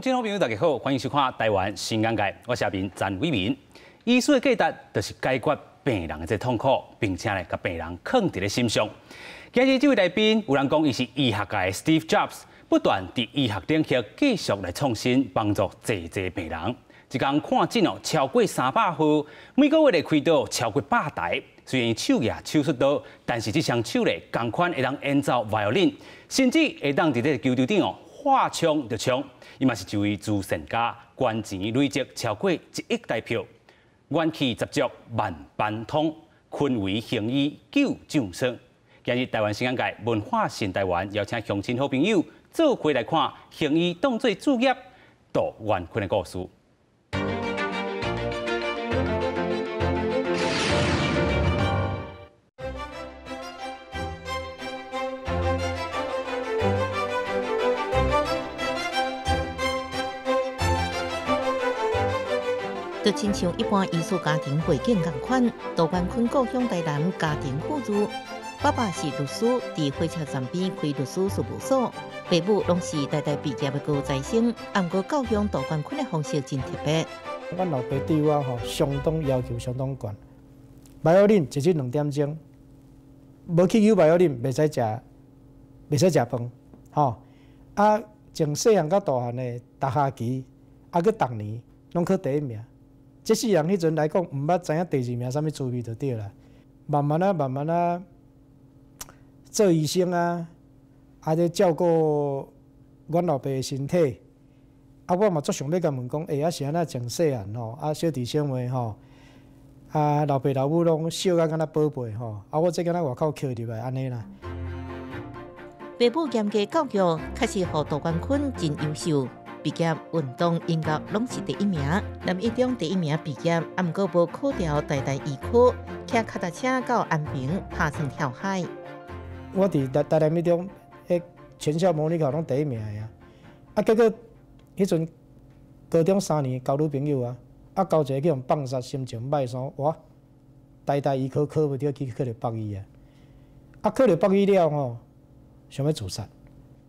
鄉親好朋友，大家好，歡迎收看《台灣新眼界》，我是阿明詹偉民。醫師的價值就是解決病人的這痛苦，並且呢，共病人囥佇咧心上。今日這位來賓，有人講伊是醫學界的 Steve Jobs，不斷佇醫學領域繼續來創新，幫助濟濟病人。一工看診哦，超過300號，每個月會開刀超過100台。雖然伊手舉手術刀，但是這雙手咧，仝款會當演奏 violin，甚至會當佇這個球場頂哦，話衝就衝。伊嘛是一位慈善家，捐錢累積超過1億台票，元氣十足萬般通，坤為行醫救眾生。今日台灣新眼界文化新台灣，邀請鄉親好朋友做伙來看行醫當做主業，杜元坤的故事。就親像一般醫師家庭背景仝款，杜元坤故鄉台南家庭富裕，爸爸是律師，佇火車站邊開律師事務所，爸母攏是台大畢業的高材生。毋過教養杜元坤的方式真特別。阮老爸對我吼相當要求相當懸，violin 一日2點鐘，無去扭 violin 袂使食飯，吼。啊，從細漢到大漢的逐學期，啊，閣逐年攏考第一名。這世人彼陣來講，毋捌知影第二名啥物滋味就對啦。慢慢啊，慢慢啊，做醫生啊，啊，咧照顧阮老爸的身體。啊，我嘛足想欲共問講，欸，啊是按怎從細漢吼，啊小弟小妹吼，啊老爸老母攏惜甲敢若寶貝吼，啊我這敢若外口抾入來按呢啦。爸母嚴格教育，確實予杜元坤真優秀。畢業、運動、音樂攏是第一名。南一中第一名畢業，啊，毋過無考著台大醫科，騎腳踏車到安平拍算跳海。我佇台南一中，彼全校模擬考攏第一名的啊！啊，結果彼陣高中3年交女朋友啊，啊交一个去予放殺，心情歹煞，哇！台大醫科考袂著，去考著北醫啊！啊，考著北醫了吼，想欲自殺。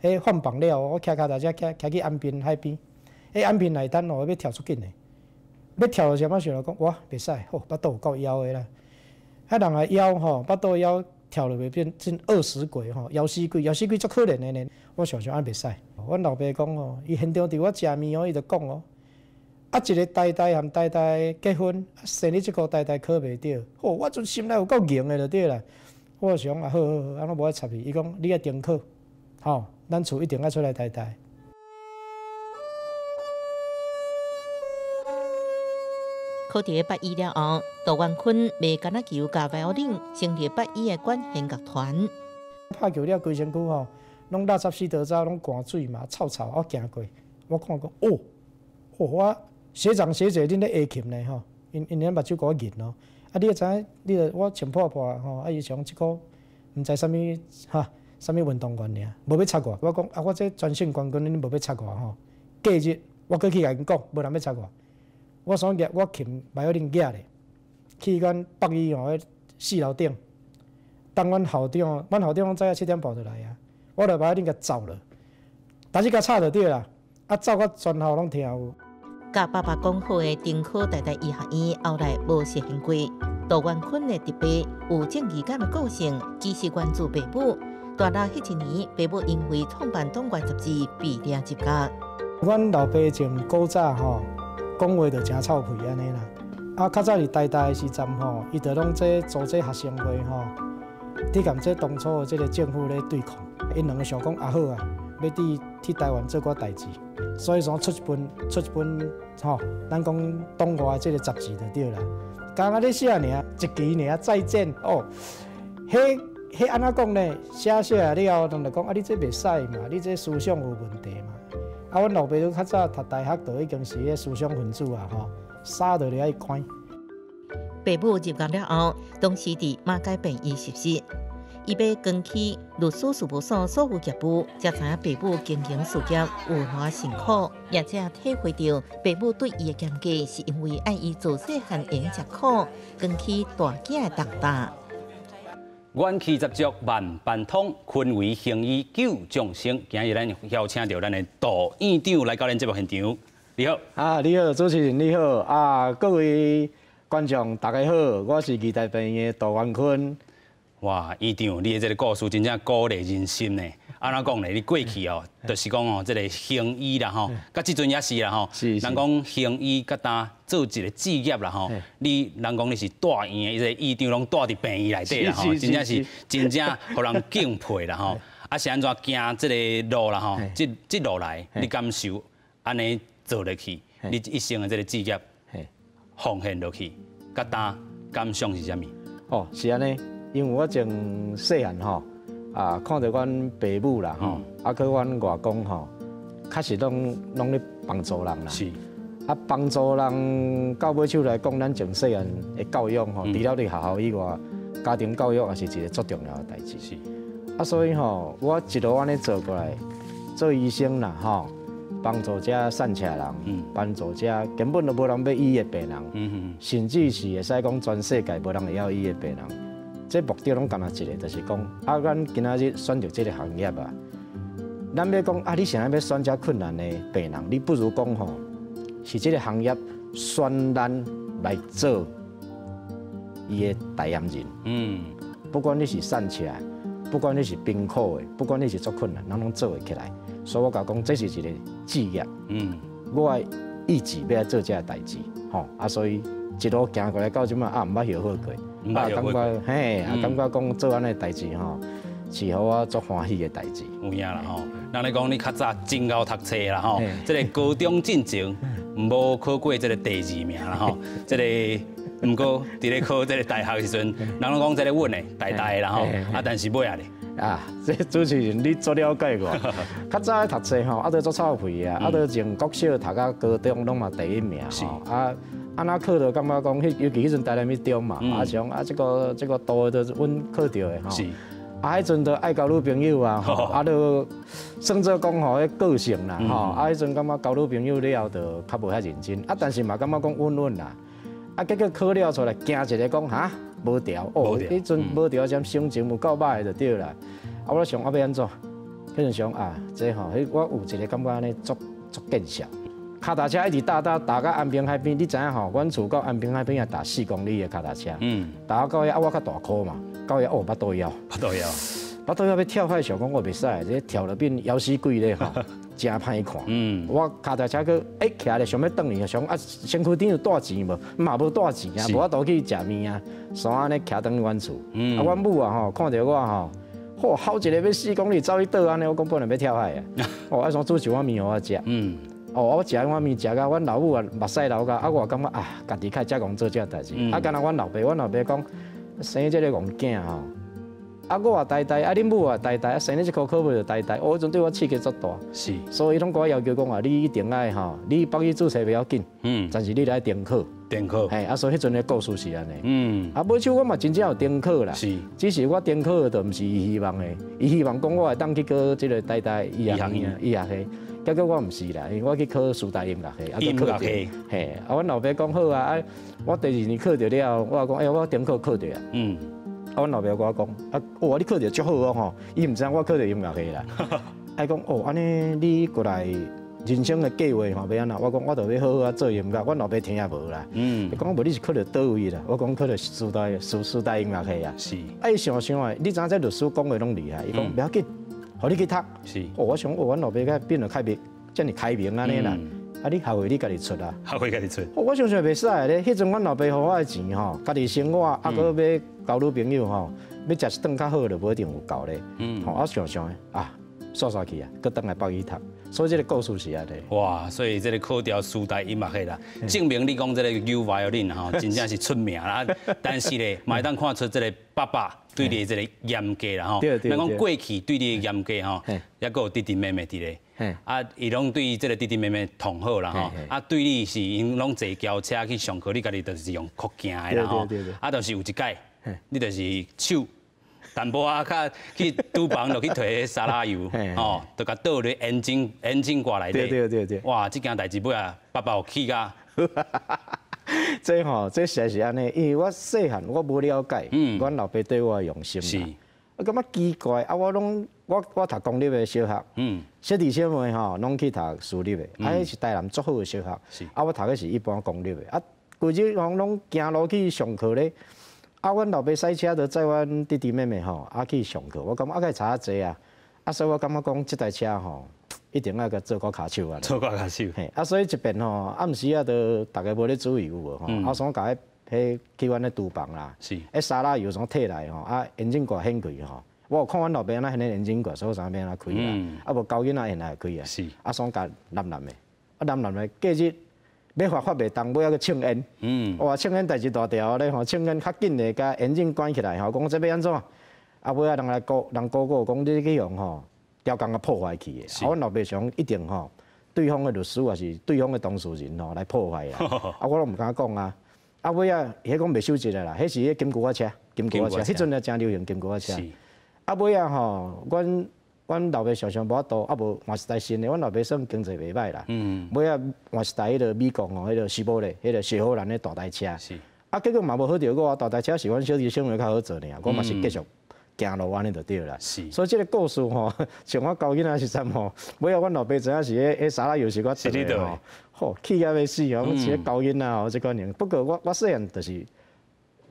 彼放榜了，我騎腳踏車騎騎去安平海邊，彼安平海灘吼，欲跳出境的，欲跳的時陣，我想著講，哇，袂使，吼，腹肚有夠枵的啦。啊，人的腰吼，腹肚枵跳落去變成餓死鬼吼，枵死鬼，枵死鬼足可憐的呢。我想想按袂使。阮老爸講吼，伊現場佇我食麵哦，伊就講哦，啊，一个台大和台大結婚，生你這個台大考袂著，吼，我陣心內有夠硬的就對啦。我想啊，好好好，啊，我無愛插伊。伊講你愛重考，吼。咱厝一定愛出來台大。考佇北醫了後，杜元坤賣橄欖球佮 violin，成立北醫的管弦樂團。拍球了，規身軀吼，攏垃圾死倒走，攏汗水嘛，臭臭。我行過，我看講，哦，哦，我學長學姐恁咧下琴呢吼，𪜶𪜶咧目睭予我銀哦。啊，你會知影？你著我穿破破吼，啊，伊像這箍毋知啥物哈。啥物運動員爾，無欲插我。我講啊，我這全省冠軍，恁無欲插我吼。隔日我閣去共𪜶講，無人欲插我。我所舉我琴 violin 舉咧，去阮北醫吼，彼四樓頂，等阮校長，阮校長早仔7點半就來啊。我就 violin 共奏落，但是共吵就對啦，啊奏甲全校攏聽有。佮爸爸講好的重考台大醫學院，後來無實現過。杜元坤的特別有正義感的個性，其實源自爸母。大六彼一年，爸母因為創辦黨外雜誌被掠入獄。阮老爸從古早吼講話就誠臭屁按呢啦。啊，較早佇台大的時陣吼，伊就攏這組織學生會吼，佇共這當初的這個政府咧對抗。𪜶兩个想講啊好啊，欲佇替台灣做寡代誌，所以說出一本吼，咱講黨外這個雜誌就對啦。敢若咧寫爾，一期爾再見哦，彼。彼按怎講呢？寫寫啊了後，人就講啊，你這袂使嘛，你這思想有問題嘛。啊，阮老爸都較早讀大學，就已經是彼思想分子啊，吼，衫就掠愛寬。爸母入獄了後，當時佇馬偕病院實習，伊欲扛起律師事務所所有業務，才知影爸母經營事業有偌辛苦，也才體會著爸母對伊的嚴格，是因為愛伊自細漢會用食苦，扛起大囝的重擔。元氣十足萬般通，坤為行醫救眾生。今日咱邀請著咱的杜院長來到咱節目現場。你好。啊，你好，主持人你好，啊，各位觀眾大家好，我是義大病院的杜元坤。哇，院長，你的這个故事真正鼓勵人心呢。按怎講呢？你過去哦，就是講哦，這个行醫啦吼，佮這陣也是啦吼。人講行醫佮當做一个志業啦吼。你人講你是蹛院的，這个院長攏蹛佇病院內底啦吼，真正是真正予人敬佩啦吼。啊，是按怎行這个路啦吼？這路來，你感受按呢做落去，你一生的這个志業奉獻落去，佮當感想是啥物？哦，是按呢。因為我從細漢吼，啊，看著阮爸母啦吼，啊，閣阮外公吼，確實攏咧幫助人啦。啊，幫助人到尾手來講，咱從細漢的教育吼，除了佇學校以外，家庭教育也是一個足重要的代誌。啊，所以吼，我一路按呢做過來，做醫生啦吼，幫助這散赤人，幫助這根本就無人欲醫的病人，甚至是會使講全世界無人會曉醫的病人。這目的攏干焦一个，就是講啊，咱今仔日選擇這个行業啊，咱欲講啊，你啥欲選這困難的病人，你不如講吼，是這个行業選咱來做伊的代言人。不管你是散赤的，不管你是貧苦的，不管你是足困難，咱攏做會起來。所以我共講，這是一个志業。我的意志欲來做這个代誌，吼啊，所以一路行過來到這擺啊，毋捌後悔過。啊，感覺嘿，啊，感覺講做按呢代誌吼，是予我足歡喜的代誌。有影啦吼，人咧講你較早真𠢕讀冊啦吼，這个高中進前無考過這个第二名啦吼，這个毋過佇咧考這个大學時陣，人攏講這个穩的，大大的啦吼，啊，但是尾仔咧。啊，這主持人你足了解我。較早讀冊吼，啊，都足臭屁啊，啊，都從國小讀到高中，攏嘛第一名吼，啊。啊，若考著感覺講，彼尤其彼陣台南一中嘛，啊像啊這个這个杜的都是阮考著的吼。啊，彼陣就愛交女朋友啊，啊，就算做講吼，彼個性啦，吼，啊，彼陣感覺交女朋友了後就較無遐認真，啊，但是嘛感覺講穩穩啦。啊，結果考了出來，驚一个講哈無調，哦，彼陣無調，這心情有夠歹就對啦。啊，我想啊欲按怎？彼陣想啊，這吼，彼我有一个感覺按呢足足見笑。跤踏車一直踏踏踏到安平海邊，你知影吼？阮厝到安平海邊也踏4公里的跤踏車，踏到遐啊，我較大箍嘛，到遐哦，腹肚枵，腹肚枵，腹肚枵欲跳海，想講我袂使，這跳落變枵死鬼咧吼，誠歹看。我跤踏車閣欸徛咧，想欲轉去，想啊身軀頂有帶錢無？嘛無帶錢啊，無法度去食麵啊，所以按呢騎轉去阮厝。啊，阮母啊吼，看著我吼，嚯，好一个欲4公里走去倒按呢，我講本來欲跳海啊，哦，啊想煮一碗麵予我食。哦，我食彼碗麵食甲阮老母啊目屎流甲，啊我感覺啊，家己較會遮戇做這代誌。啊，敢若阮老爸，阮老爸講生這个戇囝吼，啊我也呆呆，啊恁母也呆呆，啊生你這科考袂著呆呆，哦，彼陣對我刺激足大。所以伊攏共我要求講啊，你一定愛吼，你北醫註冊袂要緊，但是你愛重考。重考。嘿，啊，所以彼陣的故事是按呢。啊，尾手我嘛真正有重考啦。只是我重考的就毋是伊希望的，伊希望講我會當去考這个台大醫學院、醫學系。結果我毋是啦，因為我去考師大音樂系，音樂系。嘿，啊，阮老爸講好啊，啊，我第二年考著了，我講，欸，我重考考著啊。啊，阮老爸共我講，啊，哇，你考著足好哦吼，伊毋知影我考著音樂系啦。啊，伊講，哦，按呢你過來人生的計劃吼欲按怎？我講，我著欲好好啊做音樂，阮老爸聽也無啦。伊講無你是考著佗位啦？我講考著師大師師大音樂系啊。啊，伊想想啊，你知影這律師講話攏厲害，伊講袂要緊。予你去讀，哦，我想，哦，阮老爸閣變著較袂遮爾開明按呢啦。啊，你學費你家己出啊？學費家己出。我想想袂使咧，彼陣阮老爸予我的錢吼，家己生活，啊，閣欲交女朋友吼，欲食一頓較好就無一定有夠咧。吼，我想想啊，煞煞去啊，閣轉來北醫讀。所以這个故事是按呢。哇，所以這个考著師大音樂系啦，證明你講這个牛 violin 吼，真正是出名啦。但是咧，嘛會當看出這个爸爸對你的這个嚴格啦吼。咱講過去對你的嚴格吼，抑閣有弟弟妹妹佇咧。啊，伊攏對這个弟弟妹妹同好啦吼。啊，對你是𪜶攏坐轎車去上課，你家己就是用哭行的啦吼。啊，就是有一擺，你就是手淡薄仔較去廚房就去提沙拉油，吼，就共倒佇眼睛蓋內底。對對對對。哇，這件代誌尾仔，爸爸有氣甲。這吼，這實在是按呢，因為我細漢我無了解，阮老爸對我的用心啦。啊，感覺奇怪，啊，我攏我讀公立的小學，小弟小妹吼攏去讀私立的，啊，彼是台南足好的小學，啊，我讀的是一般公立的，啊，規日攏攏行路去上課咧，啊，阮老爸駛車就載阮弟弟妹妹吼，啊去上課，我感覺啊，該差遮濟啊，啊，所以我感覺講這台車吼，一定愛共做掛跤手啊，做掛跤手，嘿，啊，所以一遍吼，暗時啊，就逐家無咧注意有無吼，啊，想共彼彼去阮咧廚房啦，彼沙拉油從退來吼，啊，引擎蓋掀開吼，我有看阮老爸按怎掀咧引擎蓋，所以我知影欲按怎開啦，啊無交囡仔會來開啊，啊，爽共淋淋的，啊淋淋的，隔日欲發發袂動，尾仔閣衝煙，哇，衝煙代誌大條咧吼，衝煙較緊的，共引擎關起來吼，講這欲按怎？啊，尾仔人來估，人估估講你去予吼。刁工共破壞去的，啊，阮老爸想一定吼，對方的律師抑是對方的當事人吼來破壞啊，啊，我攏毋敢講啊。啊，尾仔彼講袂守節的啦，彼是彼金龜仔車，金龜仔車，彼陣也誠流行金龜仔車。啊，尾仔吼，阮阮老爸常常無法度，啊無換一台新的，阮老爸算經濟袂䆀啦。尾仔換一台彼個美國吼，彼個西部咧，彼個雪佛蘭的大台車。啊，結果嘛無好著我，大台車是阮小弟小妹較好坐爾，我嘛是繼續行路按呢就對啦，所以這個故事吼，像我教囡仔時陣吼，尾仔阮老爸知影是彼彼沙拉油是我做的吼，吼氣甲欲死吼，阮是咧教囡仔吼，這款型。不過我我細漢就是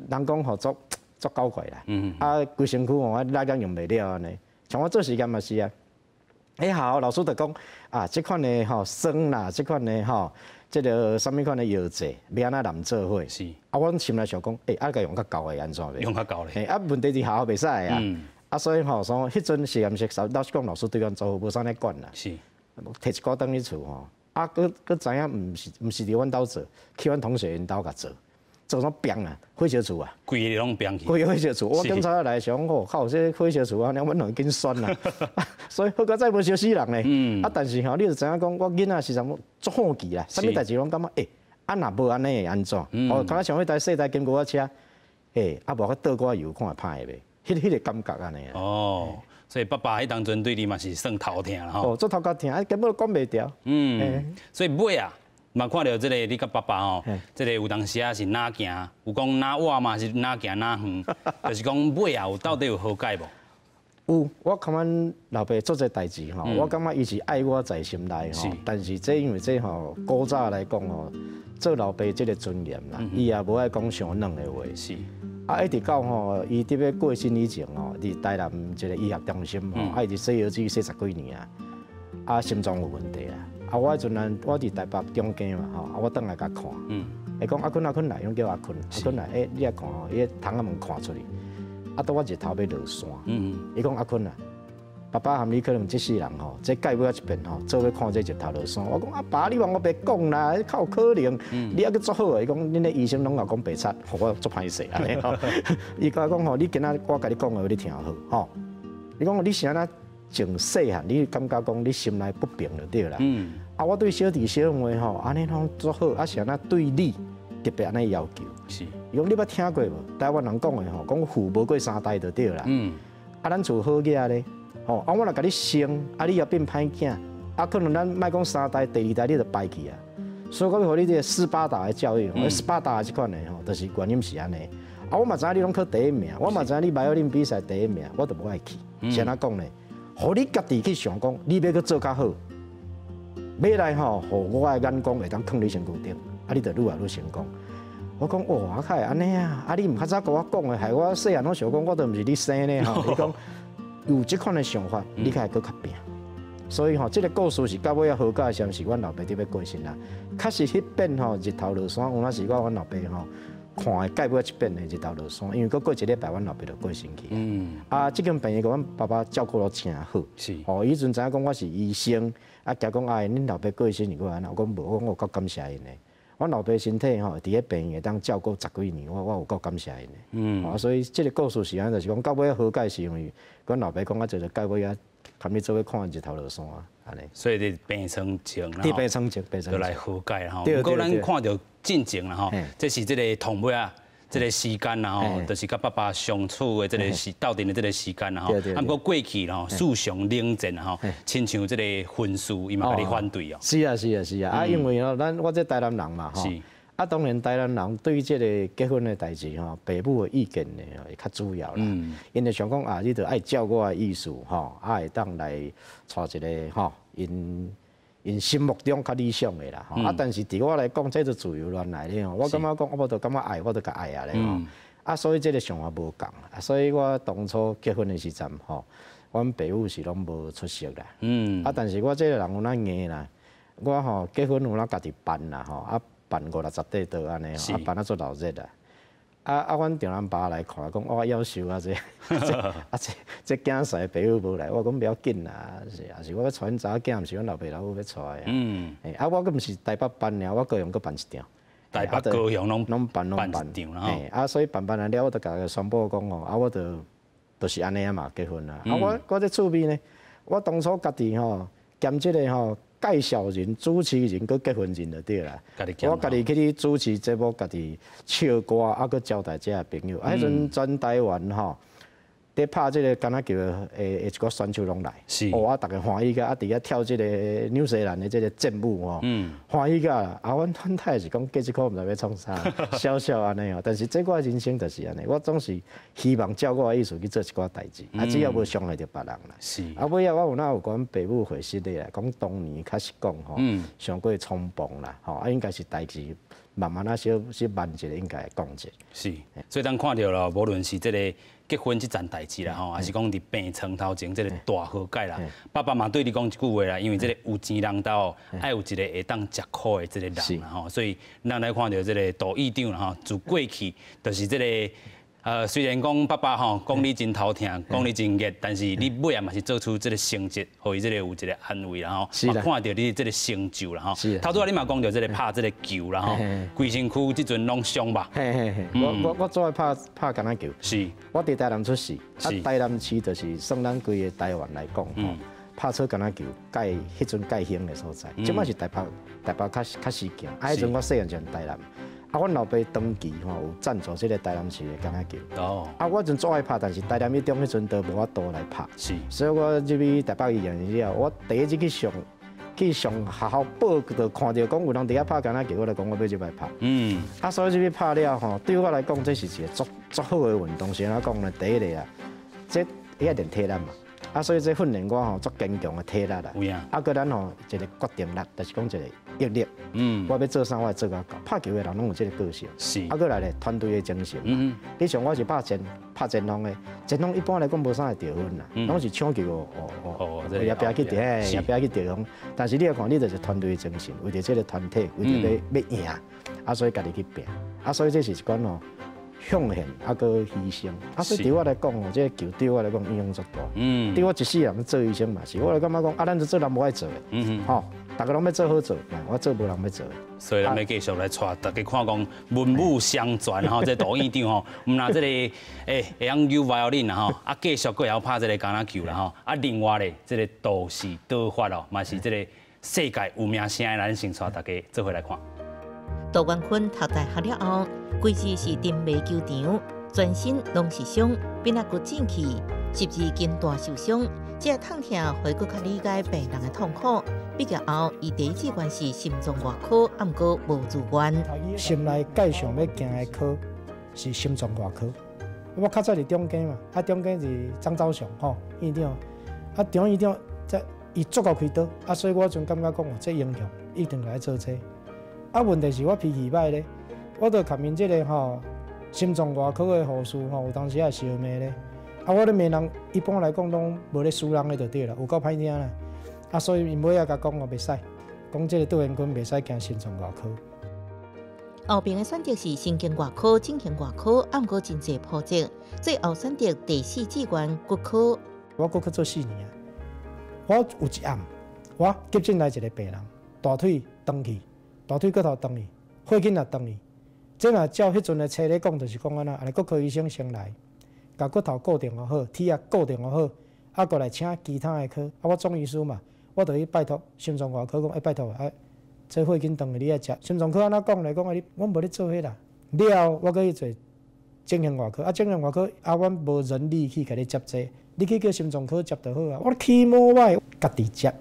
人講吼足足搞怪啦，啊規身軀吼我力量用袂了按呢。像我做實驗嘛是啊，彼學校老師就講啊，這款的吼酸啦，這款的吼。這個啥物款的藥劑，欲按怎濫做伙？啊，我心內想講，欸，啊，共用較厚的按怎袂？用較厚的。啊，問題佇學校袂使啊。啊，所以吼，所以彼陣實驗室老實講，老師對阮做好，無啥咧管啦。提一寡轉去厝吼，啊，閣閣知影毋是毋是佇阮兜做，去阮同學𪜶兜共做，做啥變啊？火燒厝啊！規个攏變去。規個火燒厝，我警察來想吼，靠，這火燒厝按呢，阮兩個緊酸啦。所以好佳哉無燒死人咧。啊，但是吼，你就知影講，我囡仔時陣足好奇啦，啥物代誌攏感覺欸，啊若無按呢會按怎？哦，敢若像彼台細台金龜仔車，欸，啊無去倒寡油看會歹袂？彼個感覺按呢。哦，所以爸爸彼當陣對你嘛是算頭疼啦吼。哦，足頭殼疼，啊根本管袂牢。所以尾啊，嘛看著這個你佮爸爸吼，這個有當時啊是哪行，有講哪活嘛是哪行哪遠，就是講尾啊有到底有和解無？有，我感覺老爸做這代誌吼，我感覺伊是愛我在心內吼，但是這因為這吼古早來講吼，做老爸這個尊嚴啦，伊也無愛講傷軟的話。啊，一直到吼，伊佇欲過身以前吼，佇台南一個醫學中心吼，啊，伊佇洗腰子洗十幾年啊，啊，心臟有問題啊。啊，我彼陣我佇台北中間嘛吼，啊，我轉來共看，伊講阿坤阿坤來，攏叫阿坤，阿坤來，欸，你來看吼，伊窗仔門看出去，啊，拄我日頭欲落山，伊講阿坤啊，爸爸和你可能這世人吼，這蓋尾仔一遍吼，做伙看這日頭落山。我講阿爸，你話我白講啦，較有可能，你猶閣足好的。伊講恁的醫生攏共講白賊，予我足歹勢按呢吼。伊共我講吼，你今仔我共你講的話，你聽好吼。伊講你是按怎從細漢，你感覺講你心內不平就對啦。啊，我對小弟小妹吼，按呢攏足好，啊是按怎對你特別按呢要求。伊講你捌聽過無？台灣人講的吼，講父無過三代就對啦。啊，咱厝好額咧。吼，啊，我若共你生，啊，你也變歹囝，啊，可能咱莫講三代，第二代你就敗去啊。所以講，予你這個斯巴達的教育，斯巴達這款的吼，就是原因是按呢。啊，我嘛知影你攏考第一名，我嘛知影你馬友恁比賽第一名，我都無愛去。是按怎講呢？予你家己去想講，你欲閣做較好，欲來吼，予我的眼光會當囥你身軀頂，啊，你就愈來愈成功。我講哦，啊，較會按呢啊，啊，你毋較早共我講的，害我細漢攏想講，我都毋是你生的吼。伊講有這款的想法，你較會閣較拼。所以吼，這個故事是到尾仔和解的時陣，是阮老爸佇欲過身啦。確實彼遍吼，日頭落山，有影是我阮老爸吼看的蓋尾仔一遍的日頭落山，因為閣過一禮拜，阮老爸就過身去。啊，這間病院共阮爸爸照顧得誠好。吼，伊彼陣知影講我是醫生，啊，驚講哎，恁老爸過身是閣按怎？我講無，我講我夠感謝𪜶的。阮老爸身體吼，佇咧病院會當照顧十幾年，我我有夠感謝𪜶的。啊，所以這個故事是按呢，就是講到尾仔和解是因為阮老爸講啊，就是到尾仔含你做伙看日頭落山按呢。所以佇病床前，佇病床前，病床就來和解啦吼。毋過咱看著進前啦吼，這是這個頭尾仔。這個時間啦吼，就是佮爸爸相處的這個時鬥陣的這個時間啦吼。啊，毋過過去吼，時常冷戰吼，親像這個分數，伊嘛共你反對哦。是啊，是啊，是啊。啊，因為吼，咱我這台南人嘛吼，啊，啊，當然台南人對這个結婚的代誌吼，爸母的意見呢會較主要啦。𪜶就想講啊，你著愛照我的意思吼，啊會當來娶一个吼，𪜶心目中較理想的啦。啊，但是佇我來講，這就自由戀愛咧吼。我感覺講，我就感覺愛，我就共愛啊咧吼。啊，所以這个想法無仝啊。所以我當初結婚的時陣吼，阮爸母是攏無出席啦。啊，但是我這个人有哪硬啦，我吼結婚有哪家己辦啦吼，啊辦五六十塊桌按呢，啊辦啊足鬧熱啦。啊，阮丈人爸來看講，我夭壽啊這，啊這這囝婿爸母無來，我講袂要緊啦，是啊是我欲娶阮查某囝，毋是阮老爸老母欲娶的。啊，我閣毋是台北辦爾，我高雄閣辦一場。台北、高雄攏攏辦攏辦一場啦吼。啊，所以辦辦完了，我就共伊宣布講吼，啊，我就就是按呢啊嘛結婚啦。啊，我這趣味呢，我當初家己吼兼這个吼介紹人、主持人、閣結婚人就對啦。我家己去主持節目，家己唱歌，啊，閣招待遮个朋友。啊，彼陣全台灣吼，佇拍這个橄欖球的的一寡選手攏來，哦啊，逐家歡喜甲啊，佇遐跳這个紐西蘭的這个戰舞吼，歡喜甲啊，阮太太是講過這箍毋知欲創啥，笑笑按呢吼。但是這我人生就是按呢，我總是希望照我的意思去做一寡代誌，啊，只要無傷害著別人啦。啊，尾仔我有哪有共阮爸母回釋的啦，講當年確實講吼，傷過衝動啦，吼啊，應該是代誌慢慢仔小小慢一下，應該會講一下。是，所以咱看著了，無論是這个結婚這層代誌啦，吼，還是講佇病床頭前這个大和解啦，爸爸嘛對你講一句話啦，因為這个有錢人兜愛有一個會當食苦的這个人啦，吼，所以咱來看著這个杜院長啦，吼，自過去就是這个。雖然講爸爸吼講你真頭疼，講你真熱，但是你尾仔嘛是做出這个成績，予伊這个有一个安慰啦吼。看著你這个成就啦吼。頭拄仔你嘛講著這个拍這个球啦吼，規身軀這陣攏傷吧？嘿嘿嘿，我最愛拍拍橄欖球。我佇台南出世，啊，台南市就是算咱規个台灣來講吼，拍出橄欖球蓋彼陣蓋興的所在。這擺是台北，台北較較時興，啊，彼陣我細漢時陣台南。啊，阮老爸長期吼有贊助這个台南市的橄欖球。啊，我陣足愛拍，但是台南一中彼陣都無法度來拍。所以我入去台北醫院了後，我第一次去上學校報就看著講有人佇遐拍橄欖球，我就講我欲入來拍。啊，所以入去拍了吼，對我來講這是一個足足好的運動。是按怎講呢？第一个啊，這愛練體力嘛。啊，所以這訓練我吼足堅強的體力啦。啊，閣咱吼一个決定力，就是講一个毅力。我欲做啥，我會做甲到。拍球的人攏有這个個性。啊，閣來咧團隊的精神。你像我是拍前鋒的，前鋒一般來講無啥會得分啦，攏是搶球哦哦哦，後壁去得，後壁去得分。但是你來看，你就是團隊的精神，為著這个團體，為著欲欲贏，啊，所以家己去拼。啊，所以這是一款吼奉獻啊，閣犧牲。啊，所以對我來講吼，這个球對我來講影響足大。對我一世人做醫生嘛是，我來感覺講啊，咱就做人無愛做的。吼，逐家攏欲做好做，我做無人欲做的。所以咱欲繼續來帶大家看講文武雙全吼，這杜院長吼，毋但這个會曉扭 violin 啦吼，啊繼續閣會曉拍這个橄欖球啦吼，啊另外咧，這个道士刀法哦，嘛是這个世界有名聲的，咱先帶大家做伙來看。杜元坤讀大學了後，規日是沉迷球場，全身攏是傷，變啊骨進去，十字韌帶受傷，這个痛疼會閣較理解病人的痛苦。畢業後，伊第一志願是心臟外科，啊毋過無如願。心內蓋想欲行的科是心臟外科。我較早佇中間嘛，啊中間是張昭雄吼院長，啊張院長這伊足夠開刀，啊所以我陣感覺講哦，這英雄一定來做這。啊問題是我脾氣歹咧，我就共𪜶這个吼心臟外科的護士吼，有當時也相罵咧。啊我咧罵人，一般來講攏無咧輸人的就對啦，有夠歹聽啦。啊，所以𪜶尾仔共講哦，袂使，講這个杜元坤袂使行心臟外科。後邊的選擇是神經外科、整形外科，啊，毋過真濟波折，最後選擇第四志願骨科。我骨科做四年啊，我有一暗，我急診來一个病人，大腿斷去，大腿骨頭斷去，血筋也斷去。這若照彼陣的冊咧講，就是講按怎，啊，骨科醫生先來，共骨頭固定予好，鐵仔固定予好，啊，閣來請其他的科。啊，我總醫師嘛，我就去拜託心臟外科講，欸，拜託啊，這血筋斷去你愛接。心臟科按怎講咧？講啊，你阮無咧做彼啦。了後，我閣去做整形外科，啊，整形外科啊，阮無人力去共你接這個，你去叫心臟科接就好啊。我起碼我會家己接，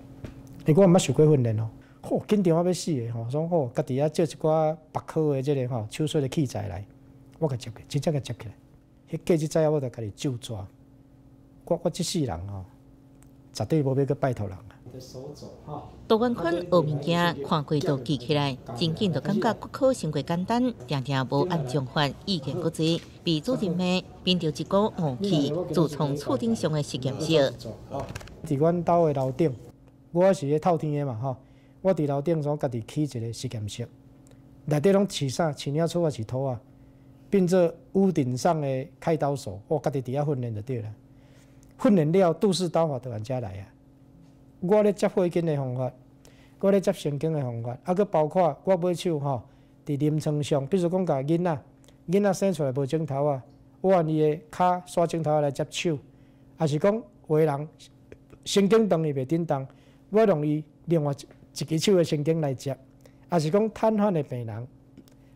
因為我毋捌受過訓練哦。吼，紧张啊欲死的吼，讲吼，家己啊借一寡别科的这个吼手术的器材来，我共接，真正共接起来。彼过日早我就家己手抓，我这世人吼，绝对无欲阁拜托人啊。杜元坤学物件看过就记起来，真紧就感觉骨科伤过简单，定定无按章法，意见阁济，被主任骂，凭著一股傲气，自创厝顶上的实验室。伫阮兜的楼顶，我是咧透天的嘛吼，我伫楼顶所家己起一个实验室，内底拢饲啥？饲鸟鼠抑是兔仔，变做屋顶上的开刀手，我家己伫遐训练就对啦。训练了，杜氏刀法就按遮来啊。我咧接血筋的方法，我咧接神经的方法，啊，阁包括我买手吼，伫临床上，比如讲共囡仔，囡仔生出来无指头仔，我按伊的跤刷指头仔来接手，抑是讲有的人神经断伊袂振动，我用伊另外一支手的神经来接，抑是讲瘫痪的病人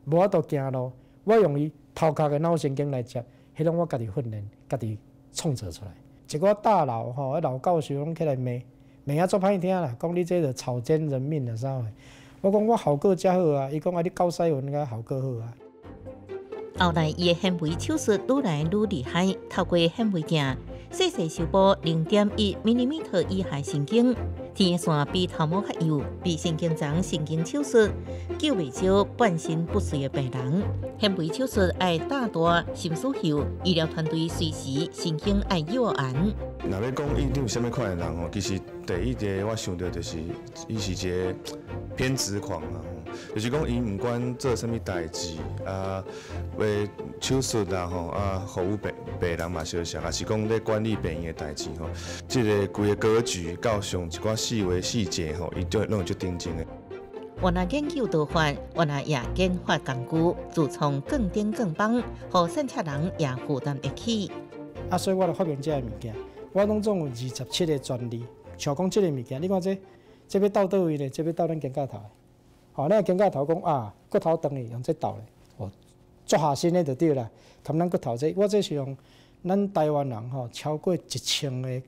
无法度行路，我用伊头壳的脑神经来接，彼拢我家己训练，家己创造出来。一寡大佬吼，老教授拢起来骂。骂啊足歹听啦，讲你这就草菅人命啊啥货？我讲我效果才好啊，伊讲啊你教西文较效果好啊。后来伊的显微手术愈来愈厉害，透过显微镜细细修补0.1毫米以下神经，天线比头毛较幼，比神经丛神经手术救袂少半身不遂的病人。显微手术爱胆大心思幼，医疗团队随时神经爱诱按。若欲讲院长啥物款的人吼，其实第一个我想著就是伊是一个偏执狂啊，就是讲伊毋管做啥物代志啊，欲手术啦吼啊，服务病人嘛相像，抑是讲咧管理病院的代志吼，这个规个格局到上一寡细微细节吼，伊都拢会足认真的。原来研究刀法，原来也研发工具，自创杠顶杠棒，予散赤人也负担会起。啊，所以我就发明这个物件。我拢总有27个专利，像讲这个物件，你看这，这欲斗佗位呢？这欲斗咱肩胛头的。吼，咱肩胛头讲啊，骨头断去用这斗咧，哦，足下身的就对啦。含咱骨头这，我这是用咱台湾人吼超过1000个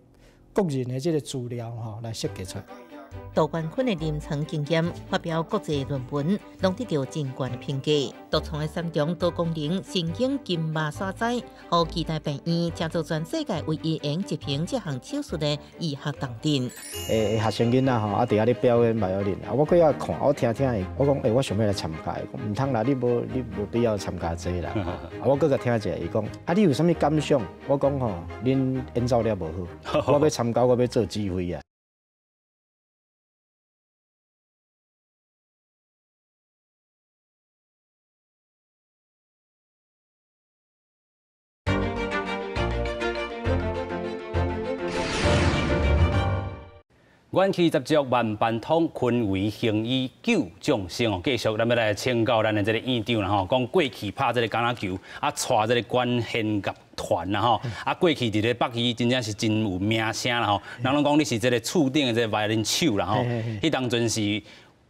国人的这个资料吼来设计出来。杜元坤的临床经验，发表国际论文，拢得到真悬的评价。独创的三重多功能神经筋麻线塞，予期待病院成做全世界唯一用执行这项手术的医学重镇。学生囡仔吼，啊，伫遐咧表演巴友琳啊，我阁遐看，我听听伊，我讲欸，我想欲来参加，伊讲毋通啦，你无必要参加这啦。啊，我阁共听者，伊讲啊，你有啥物感想？我讲吼，恁演奏了无好，我欲参加，我欲做指挥啊。元气十足，万般通，坤维行医救众生哦。继续，咱欲来请教咱的这个院长啦吼，讲过去拍这个橄榄球，啊，带这个管弦乐团啦吼，啊，过去伫咧北医真正是真有名声啦吼。人拢讲你是这个厝顶的这个巴林手啦吼，彼当阵是，